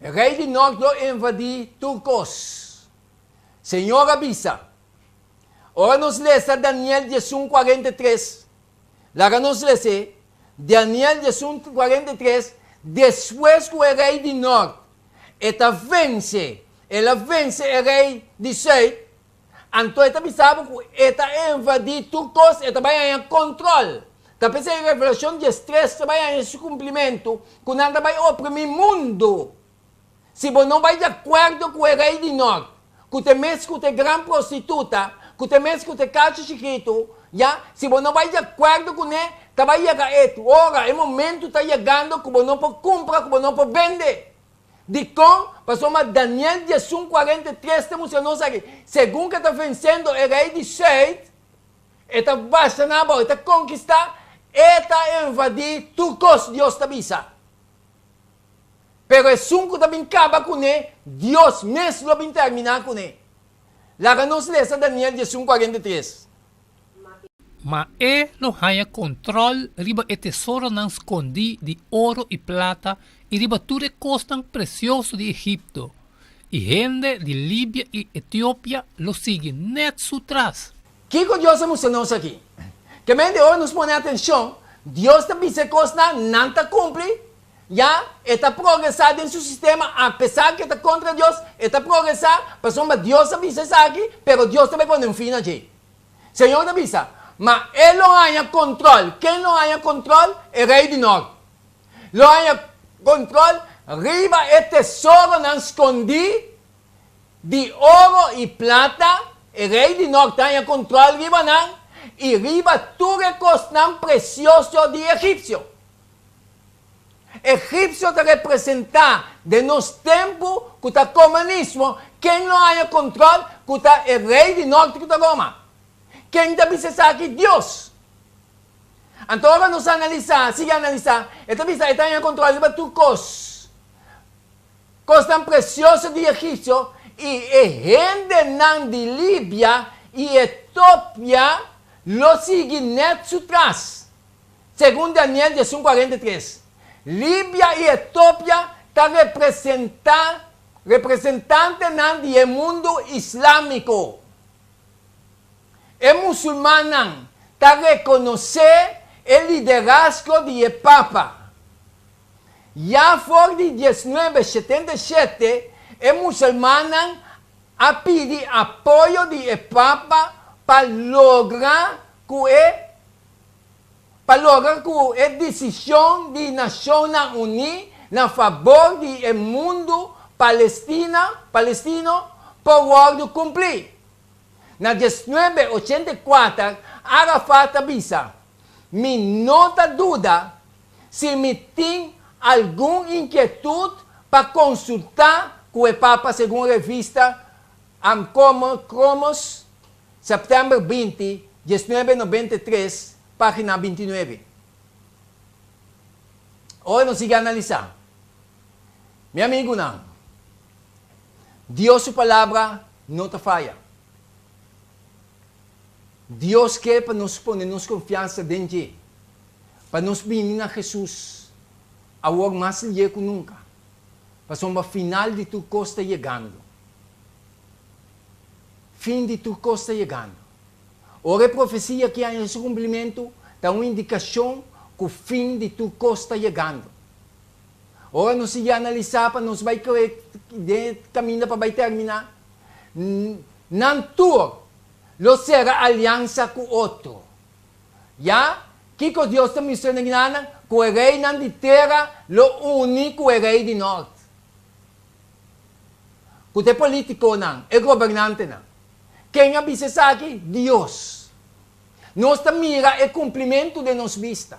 [SPEAKER 1] E rei di nort lo invadí tur kos. Señor a bisa. Ora nos lesa Daniel 11, 43, Laga nos les'é, Daniel 11, 43, Despues ku e rei di nòrt e ta vense, el a vense e rei di sùit, anto e ta bisa bo ku e ta invadí tur kos, e ta bai haña kontròl. Ta p'esei Revelashon 13 ta bai haña su kumplimentu, ku nan ta bai oprimí mundu. Si bo no bai di akuerdo ku e rei di nòrt, ku ta e mes ku ta e gran prostituta, ku ta e mes ku ta e kachu chikitu, ya, si bo no bai di akuerdo kuné, ta bai yega e ora, e momentu ta yegando ku bo no por kumpra, ku bo no por bende. Dikon? Pasobra Daniel 11, 43 ta mustra nos aki, segun ku e ta vensendo e rei di sùit, e ta basha nan abou, e ta konkistá, e ta invadí tur kos, Dios ta bisa. Pero esun ku ta bin kaba kuné, Dios mes lo bin terminá kuné. Laga nos lesa Daniel 11, 43.
[SPEAKER 3] Ma e lo haña kontròl riba e tesoronan skondí di oro i plata i riba tur e kosnan presioso di Egipto, i hende di Libia i Etiopia lo sigui nèt su tras.
[SPEAKER 1] Kiko Dios a mustra nos aki? Ke mente ora nos pone atenshon, Dios ta bisa e kosnan, nan ta kumpli, ya, e ta progresá den su sistema, apesar ku e ta kontra Dios, e ta progresá, pasobra Dios a bisa esaki, pero Dios ta bai pone un fin na dje. Señor ta bisa, Ma e lo haña kontrol. Ken lo haña kontrol? E rei di nort. Lo haña kontrol riba e tesoronan skondí di oro i plata, e rei di nort ta haña kontrol riba nan i riba tur e kosnan presioso di egipsio. Egipsio ta representá den nos tempu ku ta komunismo, ken lo haña kontrol ku ta e rei di nort ku ta Roma? Ken ta bisa esaki? Dios. Anto ora nos analisá, sigui analisá, e ta bisa e ta haña kontrol riba tur kos. Kosnan presioso di Egipsio i e hendenan di Libia i Etopia lo sigui nèt su tras. Segun Daniel diesun 43, Libia i Etopia ta representá representantenan di e mundu islámiko. E musulmannan ta rekonosé e liderazgo di e Papa. Ya for di 1977 e musulmannan a pidi apoyo di e Papa pa logra ku e pa logra ku e desishon di Nashonnan Uní na fabor di e mundu Palestina, palestino, por wòrdu kumplí. Na 1984 Arafat a bisa, Mi no ta duda si mi tin algun inkietut pa konsultá ku e Papa segun revista Cromos, sèptèmber 20, 1993, página 29. Ora nos sigui analisá, mi amigunan, Dios su Palabra no ta faya. Dios ke pa nos pone nos konfiansa den dje, pa nos bini na Hesus awor mas lié ku nunka, pasobra final di tur kos ta yegando. Fin di tur kos ta yegando. Ora e profesia aki haña su kumplimentu, ta un indikashon ku fin di tur kos ta yegando. Ora nos sigui analisá pa nos bai kere den e kaminda pa bai terminá, nan tur lo sera aliansa ku otro. Ya, kiko Dios ta mustra na ginanan? Ku e reinan di tera lo uni ku e rei di nòrt. Ku ta e polítikonan, e gobernantenan. Ken a bisa esaki? Dios. Nos ta mira e kumplimentu den nos bista.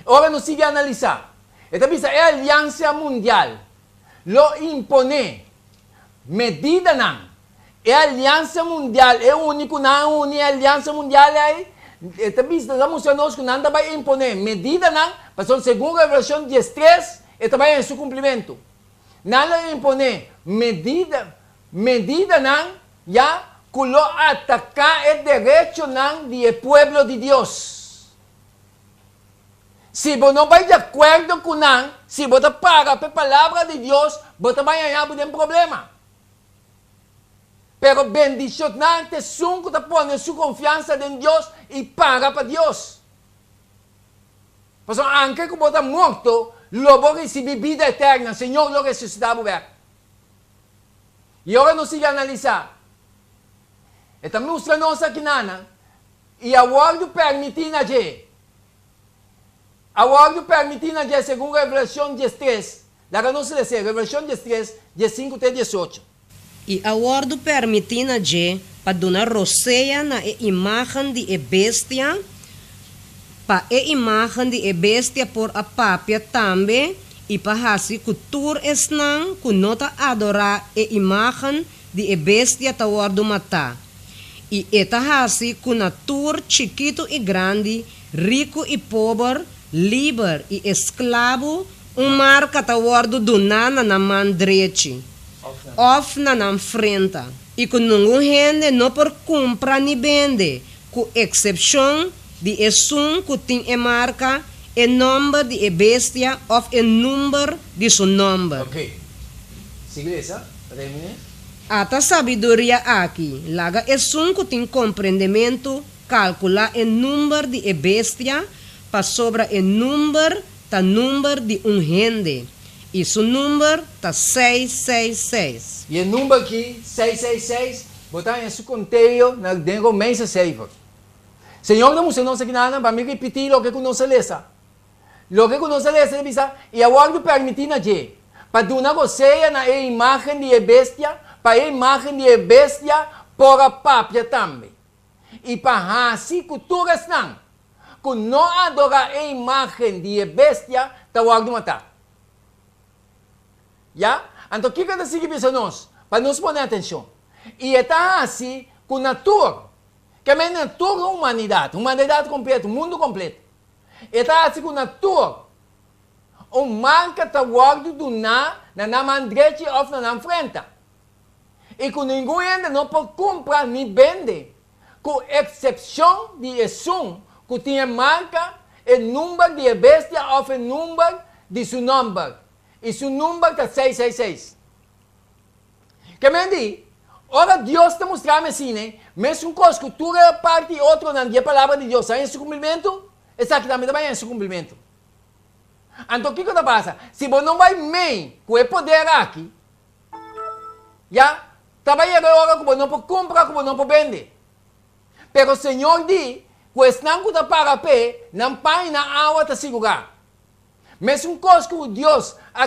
[SPEAKER 1] Ora nos sigui analisá, e ta bisa e aliansa mundial lo imponé medidanan. E aliansa mundial, e uni ku nan a uni e aliansa mundial ei, e ta bisa, ta mustra nos ku nan ta bai imponé medidanan, pasobra segun Revelashon 13 e ta bai haña su kumplimentu. Nan lo imponé medida, medidanan ya ku lo ataká e derechonan di e pueblo di Dios. Si bo no bai di akuerdo ku nan, si bo ta para pa e Palabra di Dios, bo ta bai haña bo den problema. Pero bendishonnan ta esun ku ta pone su konfiansa den Dios i para pa Dios. Pasobra anke ku bo ta morto, lo bo risibí bida eterna, Señor lo resusitá bo bèk. I ora nos sigui analisá, e ta mustra nos akinanan i a wòrdu pèrmití na dje. A wòrdu pèrmití na dje segun Revelashon 13. Laga nos les'é, Revelashon 13, 15 te 18.
[SPEAKER 2] I a wòrdu pèrmití na dje pa duna rosea na e imágen di e bestia, pa e imágen di e bestia por a papia tambe i pa hasi ku tur esnan ku no ta adorá e imágen di e bestia ta wòrdu matá. I e ta hasi ku na tur, chikitu i grandi, riku i pober, liber i esklabu, un marka ta wòrdu duná na nan man drechi òf na nan frenta. I ku ningun hende no por kumpra ni bende, ku eksepshon di esun ku tin e marka, e nòmber di e bestia òf e number di su nòmber.
[SPEAKER 1] Ok. Sigui lesa, Remine.
[SPEAKER 2] Ata sabiduria aki, laga esun ku tin komprendementu kalkulá e number di e bestia, pasobra e number ta number di un hende, i su number ta 666.
[SPEAKER 1] I e number aki, 666, bo ta haña su konteo na den Romeinse seifer. Señor ta mustra nos akinanan pa mi ripití loke ku nos a lesa. Loke ku nos a lesa ta bisa, I a wòrdu pèrmití na dje, pa duna gosea na e imágen di e bestia, pa e imágen di e bestia por a papia tambe, i pa hasi ku tur esnan ku no adorá e imágen di e bestia ta wòrdu matá. Ya? Anto kiko e ta sigui bisa nos? Pa nos pone atenshon. I e ta hasi ku na tur, ke men na tur humanidat, humanidat kompleto, mundu kompleto, E ta hasi ku na tur un marka ta wòrdu duná na nan man drechi òf na nan frenta, i ku ningun hende no por kumpra ni bende, ku eksepshon di esun ku tin e marka, e number di e bestia òf e number di su nòmber, i su number ta 666. Ke men di, ora Dios ta mustra mi asina, mesun kos ku tur e parti otronan di e Palabra di Dios a haña su kumplimentu, esaki tambe ta bai haña su kumplimentu. Anto kiko ta pasa? Si bo no bai mei ku e poder aki, ya, ta bai yega e ora ku bo no por kumpra, ku bo no por bende. Pero Señor di ku esnan ku ta para p'e, nan pan i nan awa ta sigurá. Mesun kos ku Dios a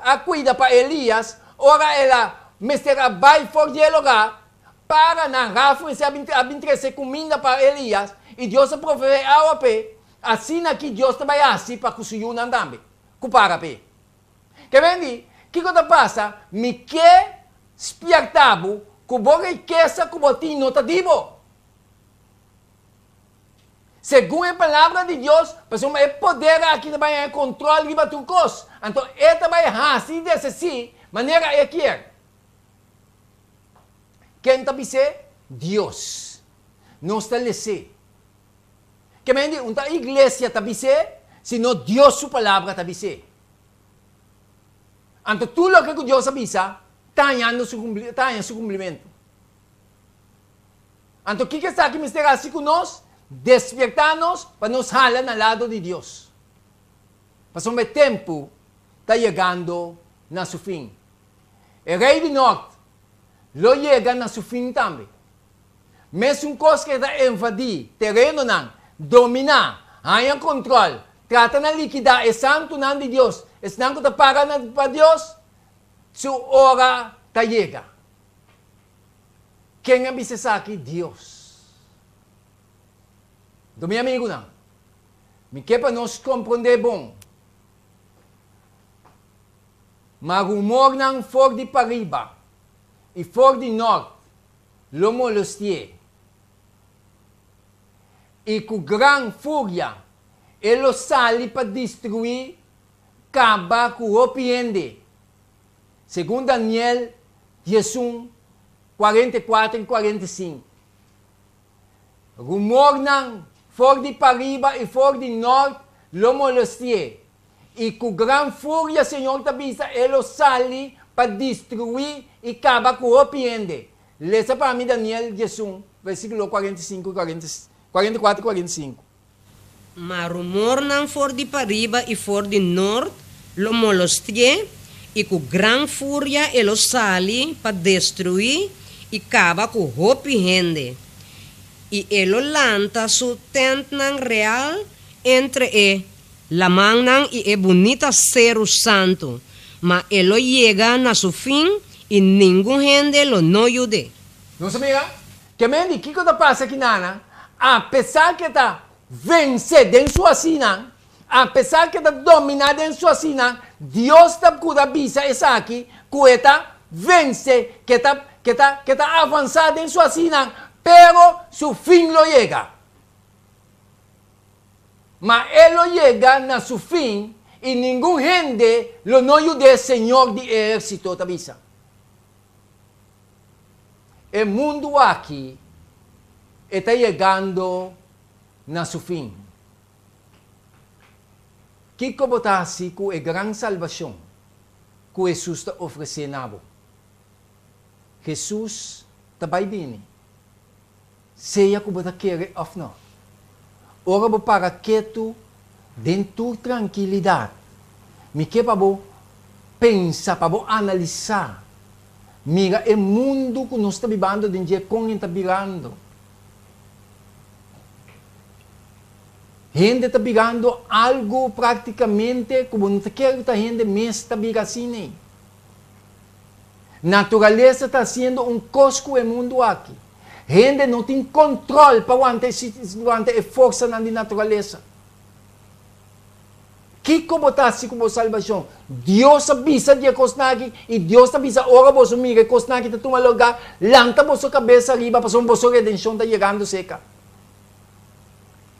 [SPEAKER 1] a kuida pa Elias ora el a mester a bai for di e lugá, para na raf mester a bin a bin trese kuminda pa Elias i Dios a proveé awa p'e, asina aki Dios ta bai hasi pa ku su yunan tambe ku para p'e. Ke men di, kiko ta pasa? Mi ke spièrta bo ku bo rikesa ku bo tin no ta di bo. Segun e Palabra di Dios, pasobra e poder aki ta bai haña kontrol riba tur kos, anto e ta bai hasi i desesí manera e kier. Ken ta bis'é? Dios. Nos ta les'é. Ke men di, un ta iglesia ta bis'é, sino Dios su Palabra ta bis'é. Anto tur loke ku Dios a bisa ta hañando su ta haña su kumplimentu. Anto kiko esaki mester hasi ku nos? Despiertá nos pa nos hala na lado di Dios. Pasobra e tempu ta yegando na su fin. E rei di nort lo yega na su fin tambe. Mesun kos ku e ta invadí terenonan, dominá, haña kontrol, trata na likidá e santunan di Dios, esnan ku ta para pa Dios, su ora ta yega. Ken a bisa esaki? Dios. Anto mi amigunan, mi ke pa nos komprondé bon. Ma rumornan for di pariba i for di nòrt lo molesti'é, i ku gran furia e lo sali pa destruí kaba ku hopi hende. Segun Daniel 11, 44 i 45, rumornan for di pariba i for di nort lo molesti'é, i ku gran furia Señor ta bisa e lo sali pa destruí i kaba ku hopi hende. Lesa pa mi Daniel 11, versíkulo 45 i 44 i 45.
[SPEAKER 2] Ma rumornan for di pariba i for di nort lo molosti'é, i ku gran furia e lo sali pa destruí i kaba ku hopi hende. I e lo lanta su tèntnan real entre e lamannan i e bunita seru santu, ma e lo yega na su fin i ningun hende lo no yud'é.
[SPEAKER 1] Nos a mira Ke men di kiko ta pasa kinanan, apesar ke ta vense den su hasinan, apesar ke ta dominá den su hasinan, Dios ta kuda bisa esaki ku e ta vense, ke ta ke ta ke ta avansá den su hasinan, pero su fin lo yega. Ma e lo yega na su fin i ningun hende lo no yud'é, Señor di ehérsito ta bisa. E mundu aki e ta yegando na su fin. Kiko bo ta hasi ku e gran salbashon ku Hesus ta ofresé na bo? Hesus ta bai bini, sea ku bo ta kere òf nò. Ora bo para ketu den tur trankilidat, mi ke pa bo pensa, pa bo analisá, mira e mundu ku nos ta bibando den dje kon e ta birando. Hende ta birando algu praktikamente ku bo no ta kere ku ta hende mes ta bira asina ei. Naturalesa ta hasiendo un kos ku e mundu aki. Hende no tin kontròl pa wanta e wanta e forsanan di naturalesa. Kiko bo ta hasi ku bo salbashon? Dios a bisa di e kosnan aki i Dios ta bisa ora boso mira e kosnan aki ta tuma lugá, lanta boso kabes ariba pasobra boso redenshon ta yegando seka.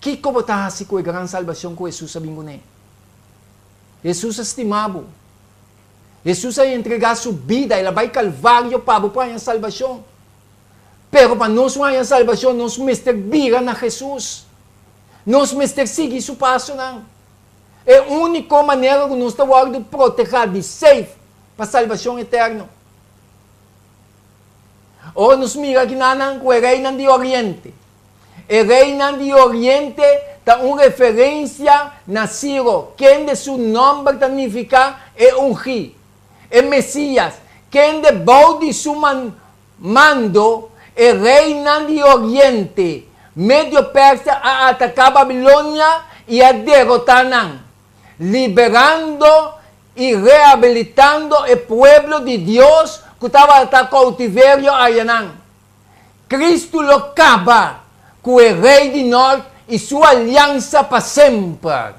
[SPEAKER 1] Kiko bo ta hasi ku e gran salbashon ku Hesus a bin kuné? Hesus a stima bo. Hesus a entregá su bida, el a bai Kalvario pa bo por haña salbashon. Pero pa nos haña salbashon, nos mester bira na Hesus. Nos mester sigui su pasonan. E úniko manera ku nos ta wòrdu protehá di safe pa salbashon eterno. Ora nos mira kinanan ku e reinan di Oriente. E reinan di Oriente ta un referensia na Siro, kende su nòmber ta nifiká e Ungí, e Mesías, kende bou di su mando e reinan di Oriente, Medio-Persia, a ataká Babilonia i a derotá nan, liberando i rehabilitando e pueblo di Dios ku tabata koutiverio ayanan. Kristu lo kaba ku e rei di nòrt i su aliansa pa semper.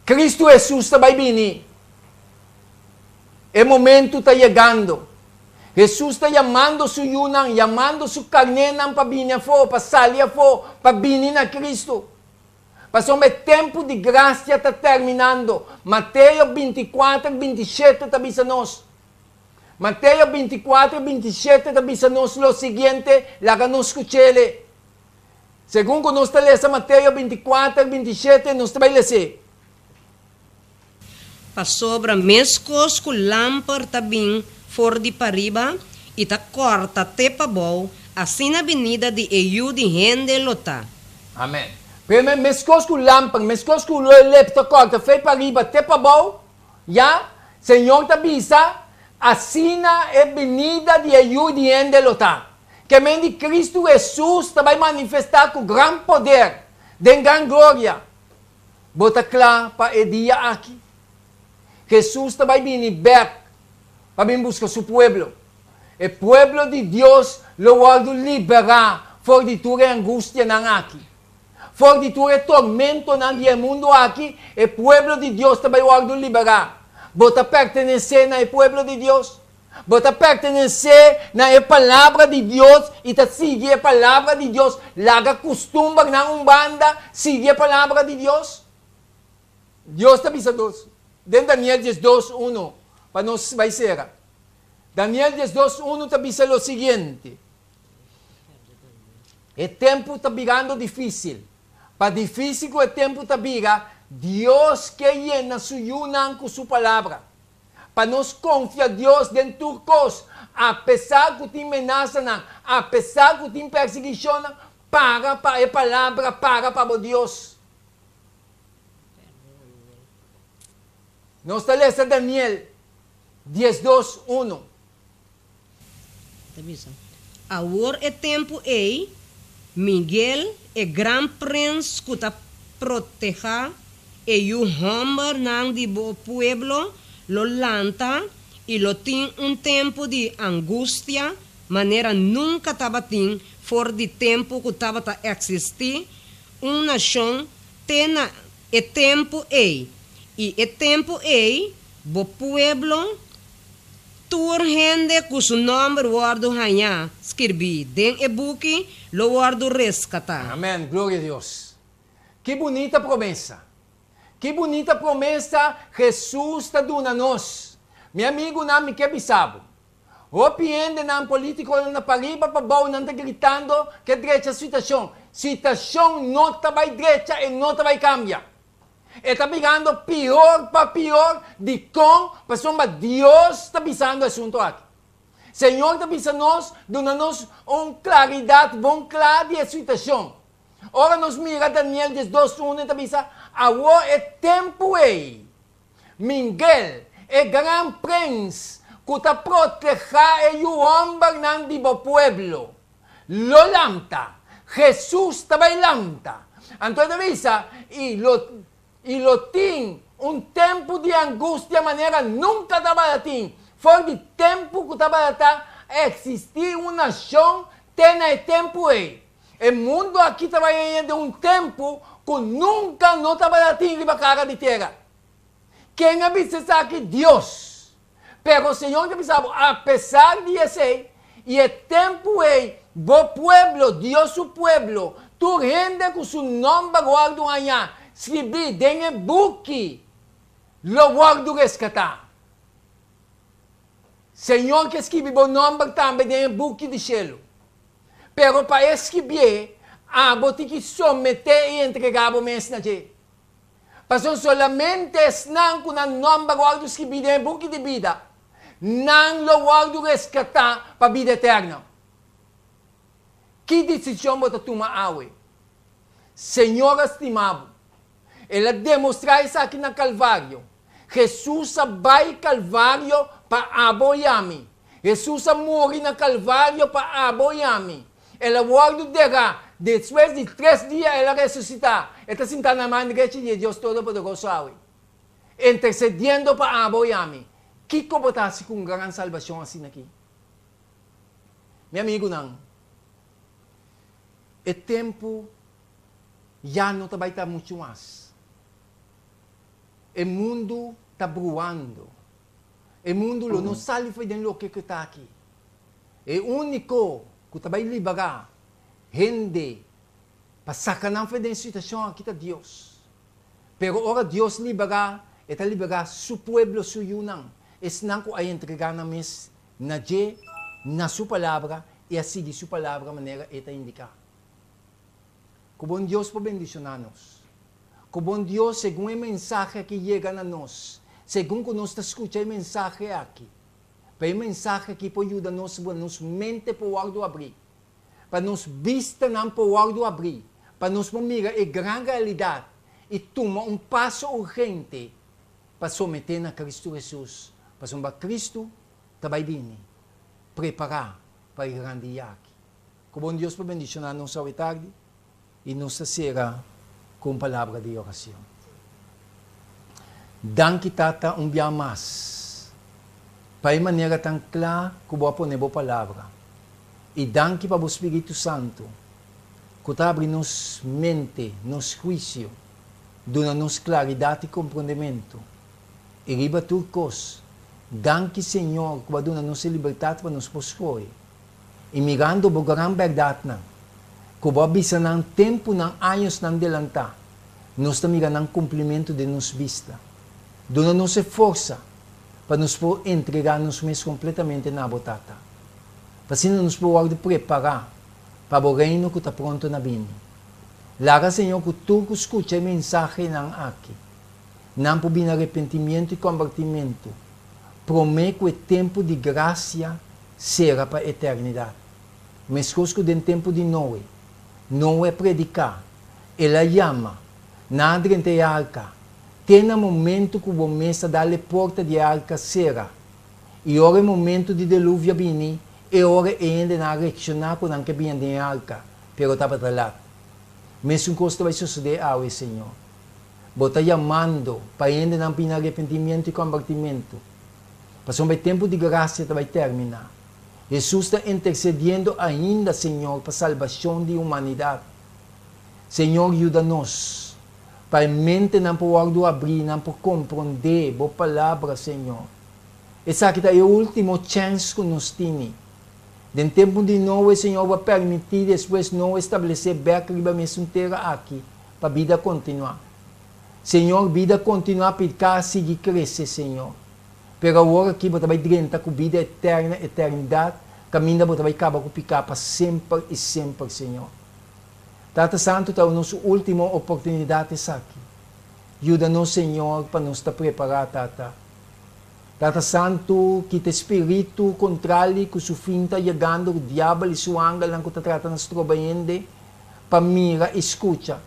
[SPEAKER 1] Kristu Hesus ta bai bini. E momentu ta yegando. Hesus ta yamando su yunan, yamando su karnénan pa bini afó, pa sali afó, pa bini na Kristu. Pasobra e tempu di grasia ta terminando. Mateo 24, 27 ta bisa nos. Mateo 24, 27 ta bisa nos lo siguiente, laga nos skuch'ele. Segun ku nos ta lesa Mateo 24, 27, nos ta bai les'é.
[SPEAKER 2] Pasobra meskos ku lamper ta bin for di pariba i ta kòrta te pabou, asina binida di e Yu di hende lo ta.
[SPEAKER 1] Amen. Promé, meskos ku lamper, meskos ku lo e lep ta kòrta fei pariba te pabou, ya, Señor ta bisa, asina e binida di e Yu di hende lo ta. Ke men di Kristu Hesus ta bai manifestá ku gran poder, den gran gloria. Bo ta kla pa e dia aki? Hesus ta bai bini bèk pa bin buska su pueblo. E pueblo di Dios lo wòrdu liberá for di tur e angustianan aki. For di tur e tormentonan di e mundu aki, e pueblo di Dios ta bai wòrdu liberá. Bo ta pertenesé na e pueblo di Dios? Bo ta pertenesé na e Palabra di Dios i ta sigui e Palabra di Dios? Laga kustumbernan un banda, sigui e Palabra di Dios. Dios ta bisa nos den Daniel 12, 1, pa nos bai sera. Daniel 12, 1 ta bisa lo siguiente, E tempu ta birando difísil. Pa difísil ku e tempu ta bira, Dios ke yena su yunan ku su Palabra. Pa nos konfia Dios den tur kos, apesar ku tin menasanan, apesar ku tin persiguishonnan, para pa e palabra, para pa bo Dios. Nos ta lesa Daniel 12, 1.
[SPEAKER 2] Ta bisa, Awor e tempu ei, Miguel, e gran prens ku ta protehá e yu hòmbernan di bo pueblo, lo lanta i lo tin un tempu di angustia manera nunka tabatin for di tempu ku tabata eksistí un nashon te na e tempu ei, i e tempu ei bo pueblo Tur hende ku su nòmber wòrdu hañá skirbí den e buki lo wòrdu reskatá.
[SPEAKER 1] Amèn, gloria Dios. Ki bunita promesa! Ki bunita promesa Hesus ta duna nos! Mi amigunan, mi ke bisa bo, Hopi hendenan politikonan na pariba pabou nan ta gritando ke drecha situashon. Situashon no ta bai drecha e no ta bai kambia. E ta birando pior pa pior dikon? Pasobra Dios ta bisando e asunto aki. Señor ta bisa nos duna nos un klaridat bon kla di e situashon. Ora nos mira Daniel 12 unu e ta bisa, Awor e tempu ei. Mingel, e gran prens ku ta protehá e yu hòmbernan di bo pueblo, lo lanta. Hesus ta bai lanta. Anto e ta bisa, I lo i lo tin un tempu di angustia manera nunka tabata tin for di tempu ku tabata eksistí un nashon te na e tempu ei. E mundu aki ta bai haña den un tempu ku nunka no tabata tin riba kara di tera. Ken a bisa esaki? Dios. Pero Señor ta bisa bo, apesar di esei i e tempu ei, bo pueblo, Dios su pueblo, tur hende ku su nòmber wòrdu hañá skribí den e buki, lo wòrdu reskatá. Señor ke skibi bo nòmber tambe den e buki di shelu. Pero pa e skibié, abo tin ki someté i entregá bo mes na dje. Pasobra solamente esnan ku nan nòmber wòrdu skibí den e buki di bida, nan lo wòrdu reskatá pa bida eterno. Ki desishon bo ta tuma awe? Señor a stima bo. El a demostrá esaki na Kalvario. Hesus a bai Kalvario pa abo i ami. Hesus a muri na Kalvario pa abo i ami. El a wòrdu derá. Despues di tres dia el a resusitá. E ta sintá na man drechi di e Dios Todopoderoso awe, intersediendo pa abo i ami. Kiko bo ta hasi ku un gran salbashon asina aki? Mi amigunan, e tempu ya no ta bai ta muchu mas. E mundu ta bruando. E mundu lo no sali fo'i den loke ku ta aki. E úniko ku ta bai liberá hende pa saka nan fo'i den e situashon aki ta Dios. Pero ora Dios liberá, e ta liberá su pueblo, su yunan, esnan ku a entregá nan mes na dje, na su palabra i a sigui su palabra manera e ta indiká. Ku bon Dios por bendishoná nos. Ku bon Dios segun e mensahe aki yega na nos, segun ku nos ta skucha e mensahe aki, pa e mensahe aki por yuda nos pa nos mente por wòrdu abrí, pa nos bistanan por wòrdu abrí, pa nos por mira e gran realidat i tuma un paso urgente pa someté na Kristu Hesus, pasobra Kristu ta bai bini. Prepará pa e gran dia aki. Ku bon Dios por bendishoná nos awe tardi i nos ta sera ku un palabra di oracion. Danki Tata un bia mas pa e manera tan kla ku bo a pone bo palabra i danki pa bo Spiritu Santu ku ta abri nos mente, nos huisio, duna nos klaridat i komprondementu i riba tur kos danki Señor ku bo a duna nos e libertat pa nos por skohe. I mirando bo gran bèrdatnan, ku bo a bisa nan tempunan añosnan delantá, nos ta mira nan kumplimentu den nos bista. Duna nos e forsa pa nos por entregá nos mes kompletamente na bo, Tata, pa asina nos por wòrdu prepará pa bo Reino ku ta pronto na bini. Laga, Señor, ku tur ku skucha e mensahenan aki, nan por bini arepentimientu i kombertimentu promé ku e tempu di grasia sera pa eternidat. Meskos ku den tempu di Noe, Noe a prediká, el a yama, nan a drenta e arka, te na momentu ku bo mes a dal e porta di e arka sera. I ora e momentu di deluvio a bini, e ora e hendenan a reakshoná ku nan ke bini den e arka, pero tabata lat. Mesun kos ta bai sosodé awe, Señor. Bo ta yamando pa e hendenan bini arepentimientu i kombertimentu. Pasobra e tempu di grasia ta bai terminá. Hesus ta intersediendo ainda, Señor, pa salbashon di humanidat. Señor, yuda nos, pa e mentenan por wòrdu abrí, nan por komprondé Bo Palabra, Señor. Esaki ta e último chèns ku nos tini. Den tempu di Noe, Señor, Bo a permití despues Noe establesé bèk riba mesun tera aki, pa bida kontinuá. Señor, bida kontinuá, piká a sigui krese, Señor. Pero awor aki bo ta bai drenta ku bida eterna, eternidat, kaminda bo ta bai kaba ku piká pa semper i semper, Señor. Tata Santu, ta nos último oportunidat esaki. Yuda nos, Señor, pa nos ta prepará, Tata. Tata Santu, kita e spiritu kontrali ku su fin ta yegando, ku diabel i su angelnan ku ta trata na stroba hende pa mira i skucha.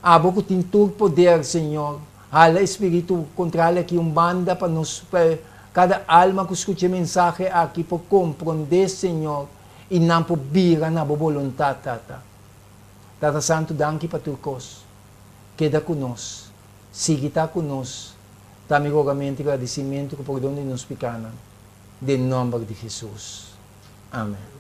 [SPEAKER 1] Abo ku tin tur poder, Señor, hala e spiritu kontrali aki un banda pa nos, pa kada alma ku skucha e mensahe aki por komprondé, Señor, i nan por bira na bo boluntat, Tata. Tata Santu, danki pa tur kos. Keda ku nos. Sigui ta ku nos. Ta mi rogamentu i gradisimentu ku pordon di nos pikanan. Den nòmber di Hesus. Amen.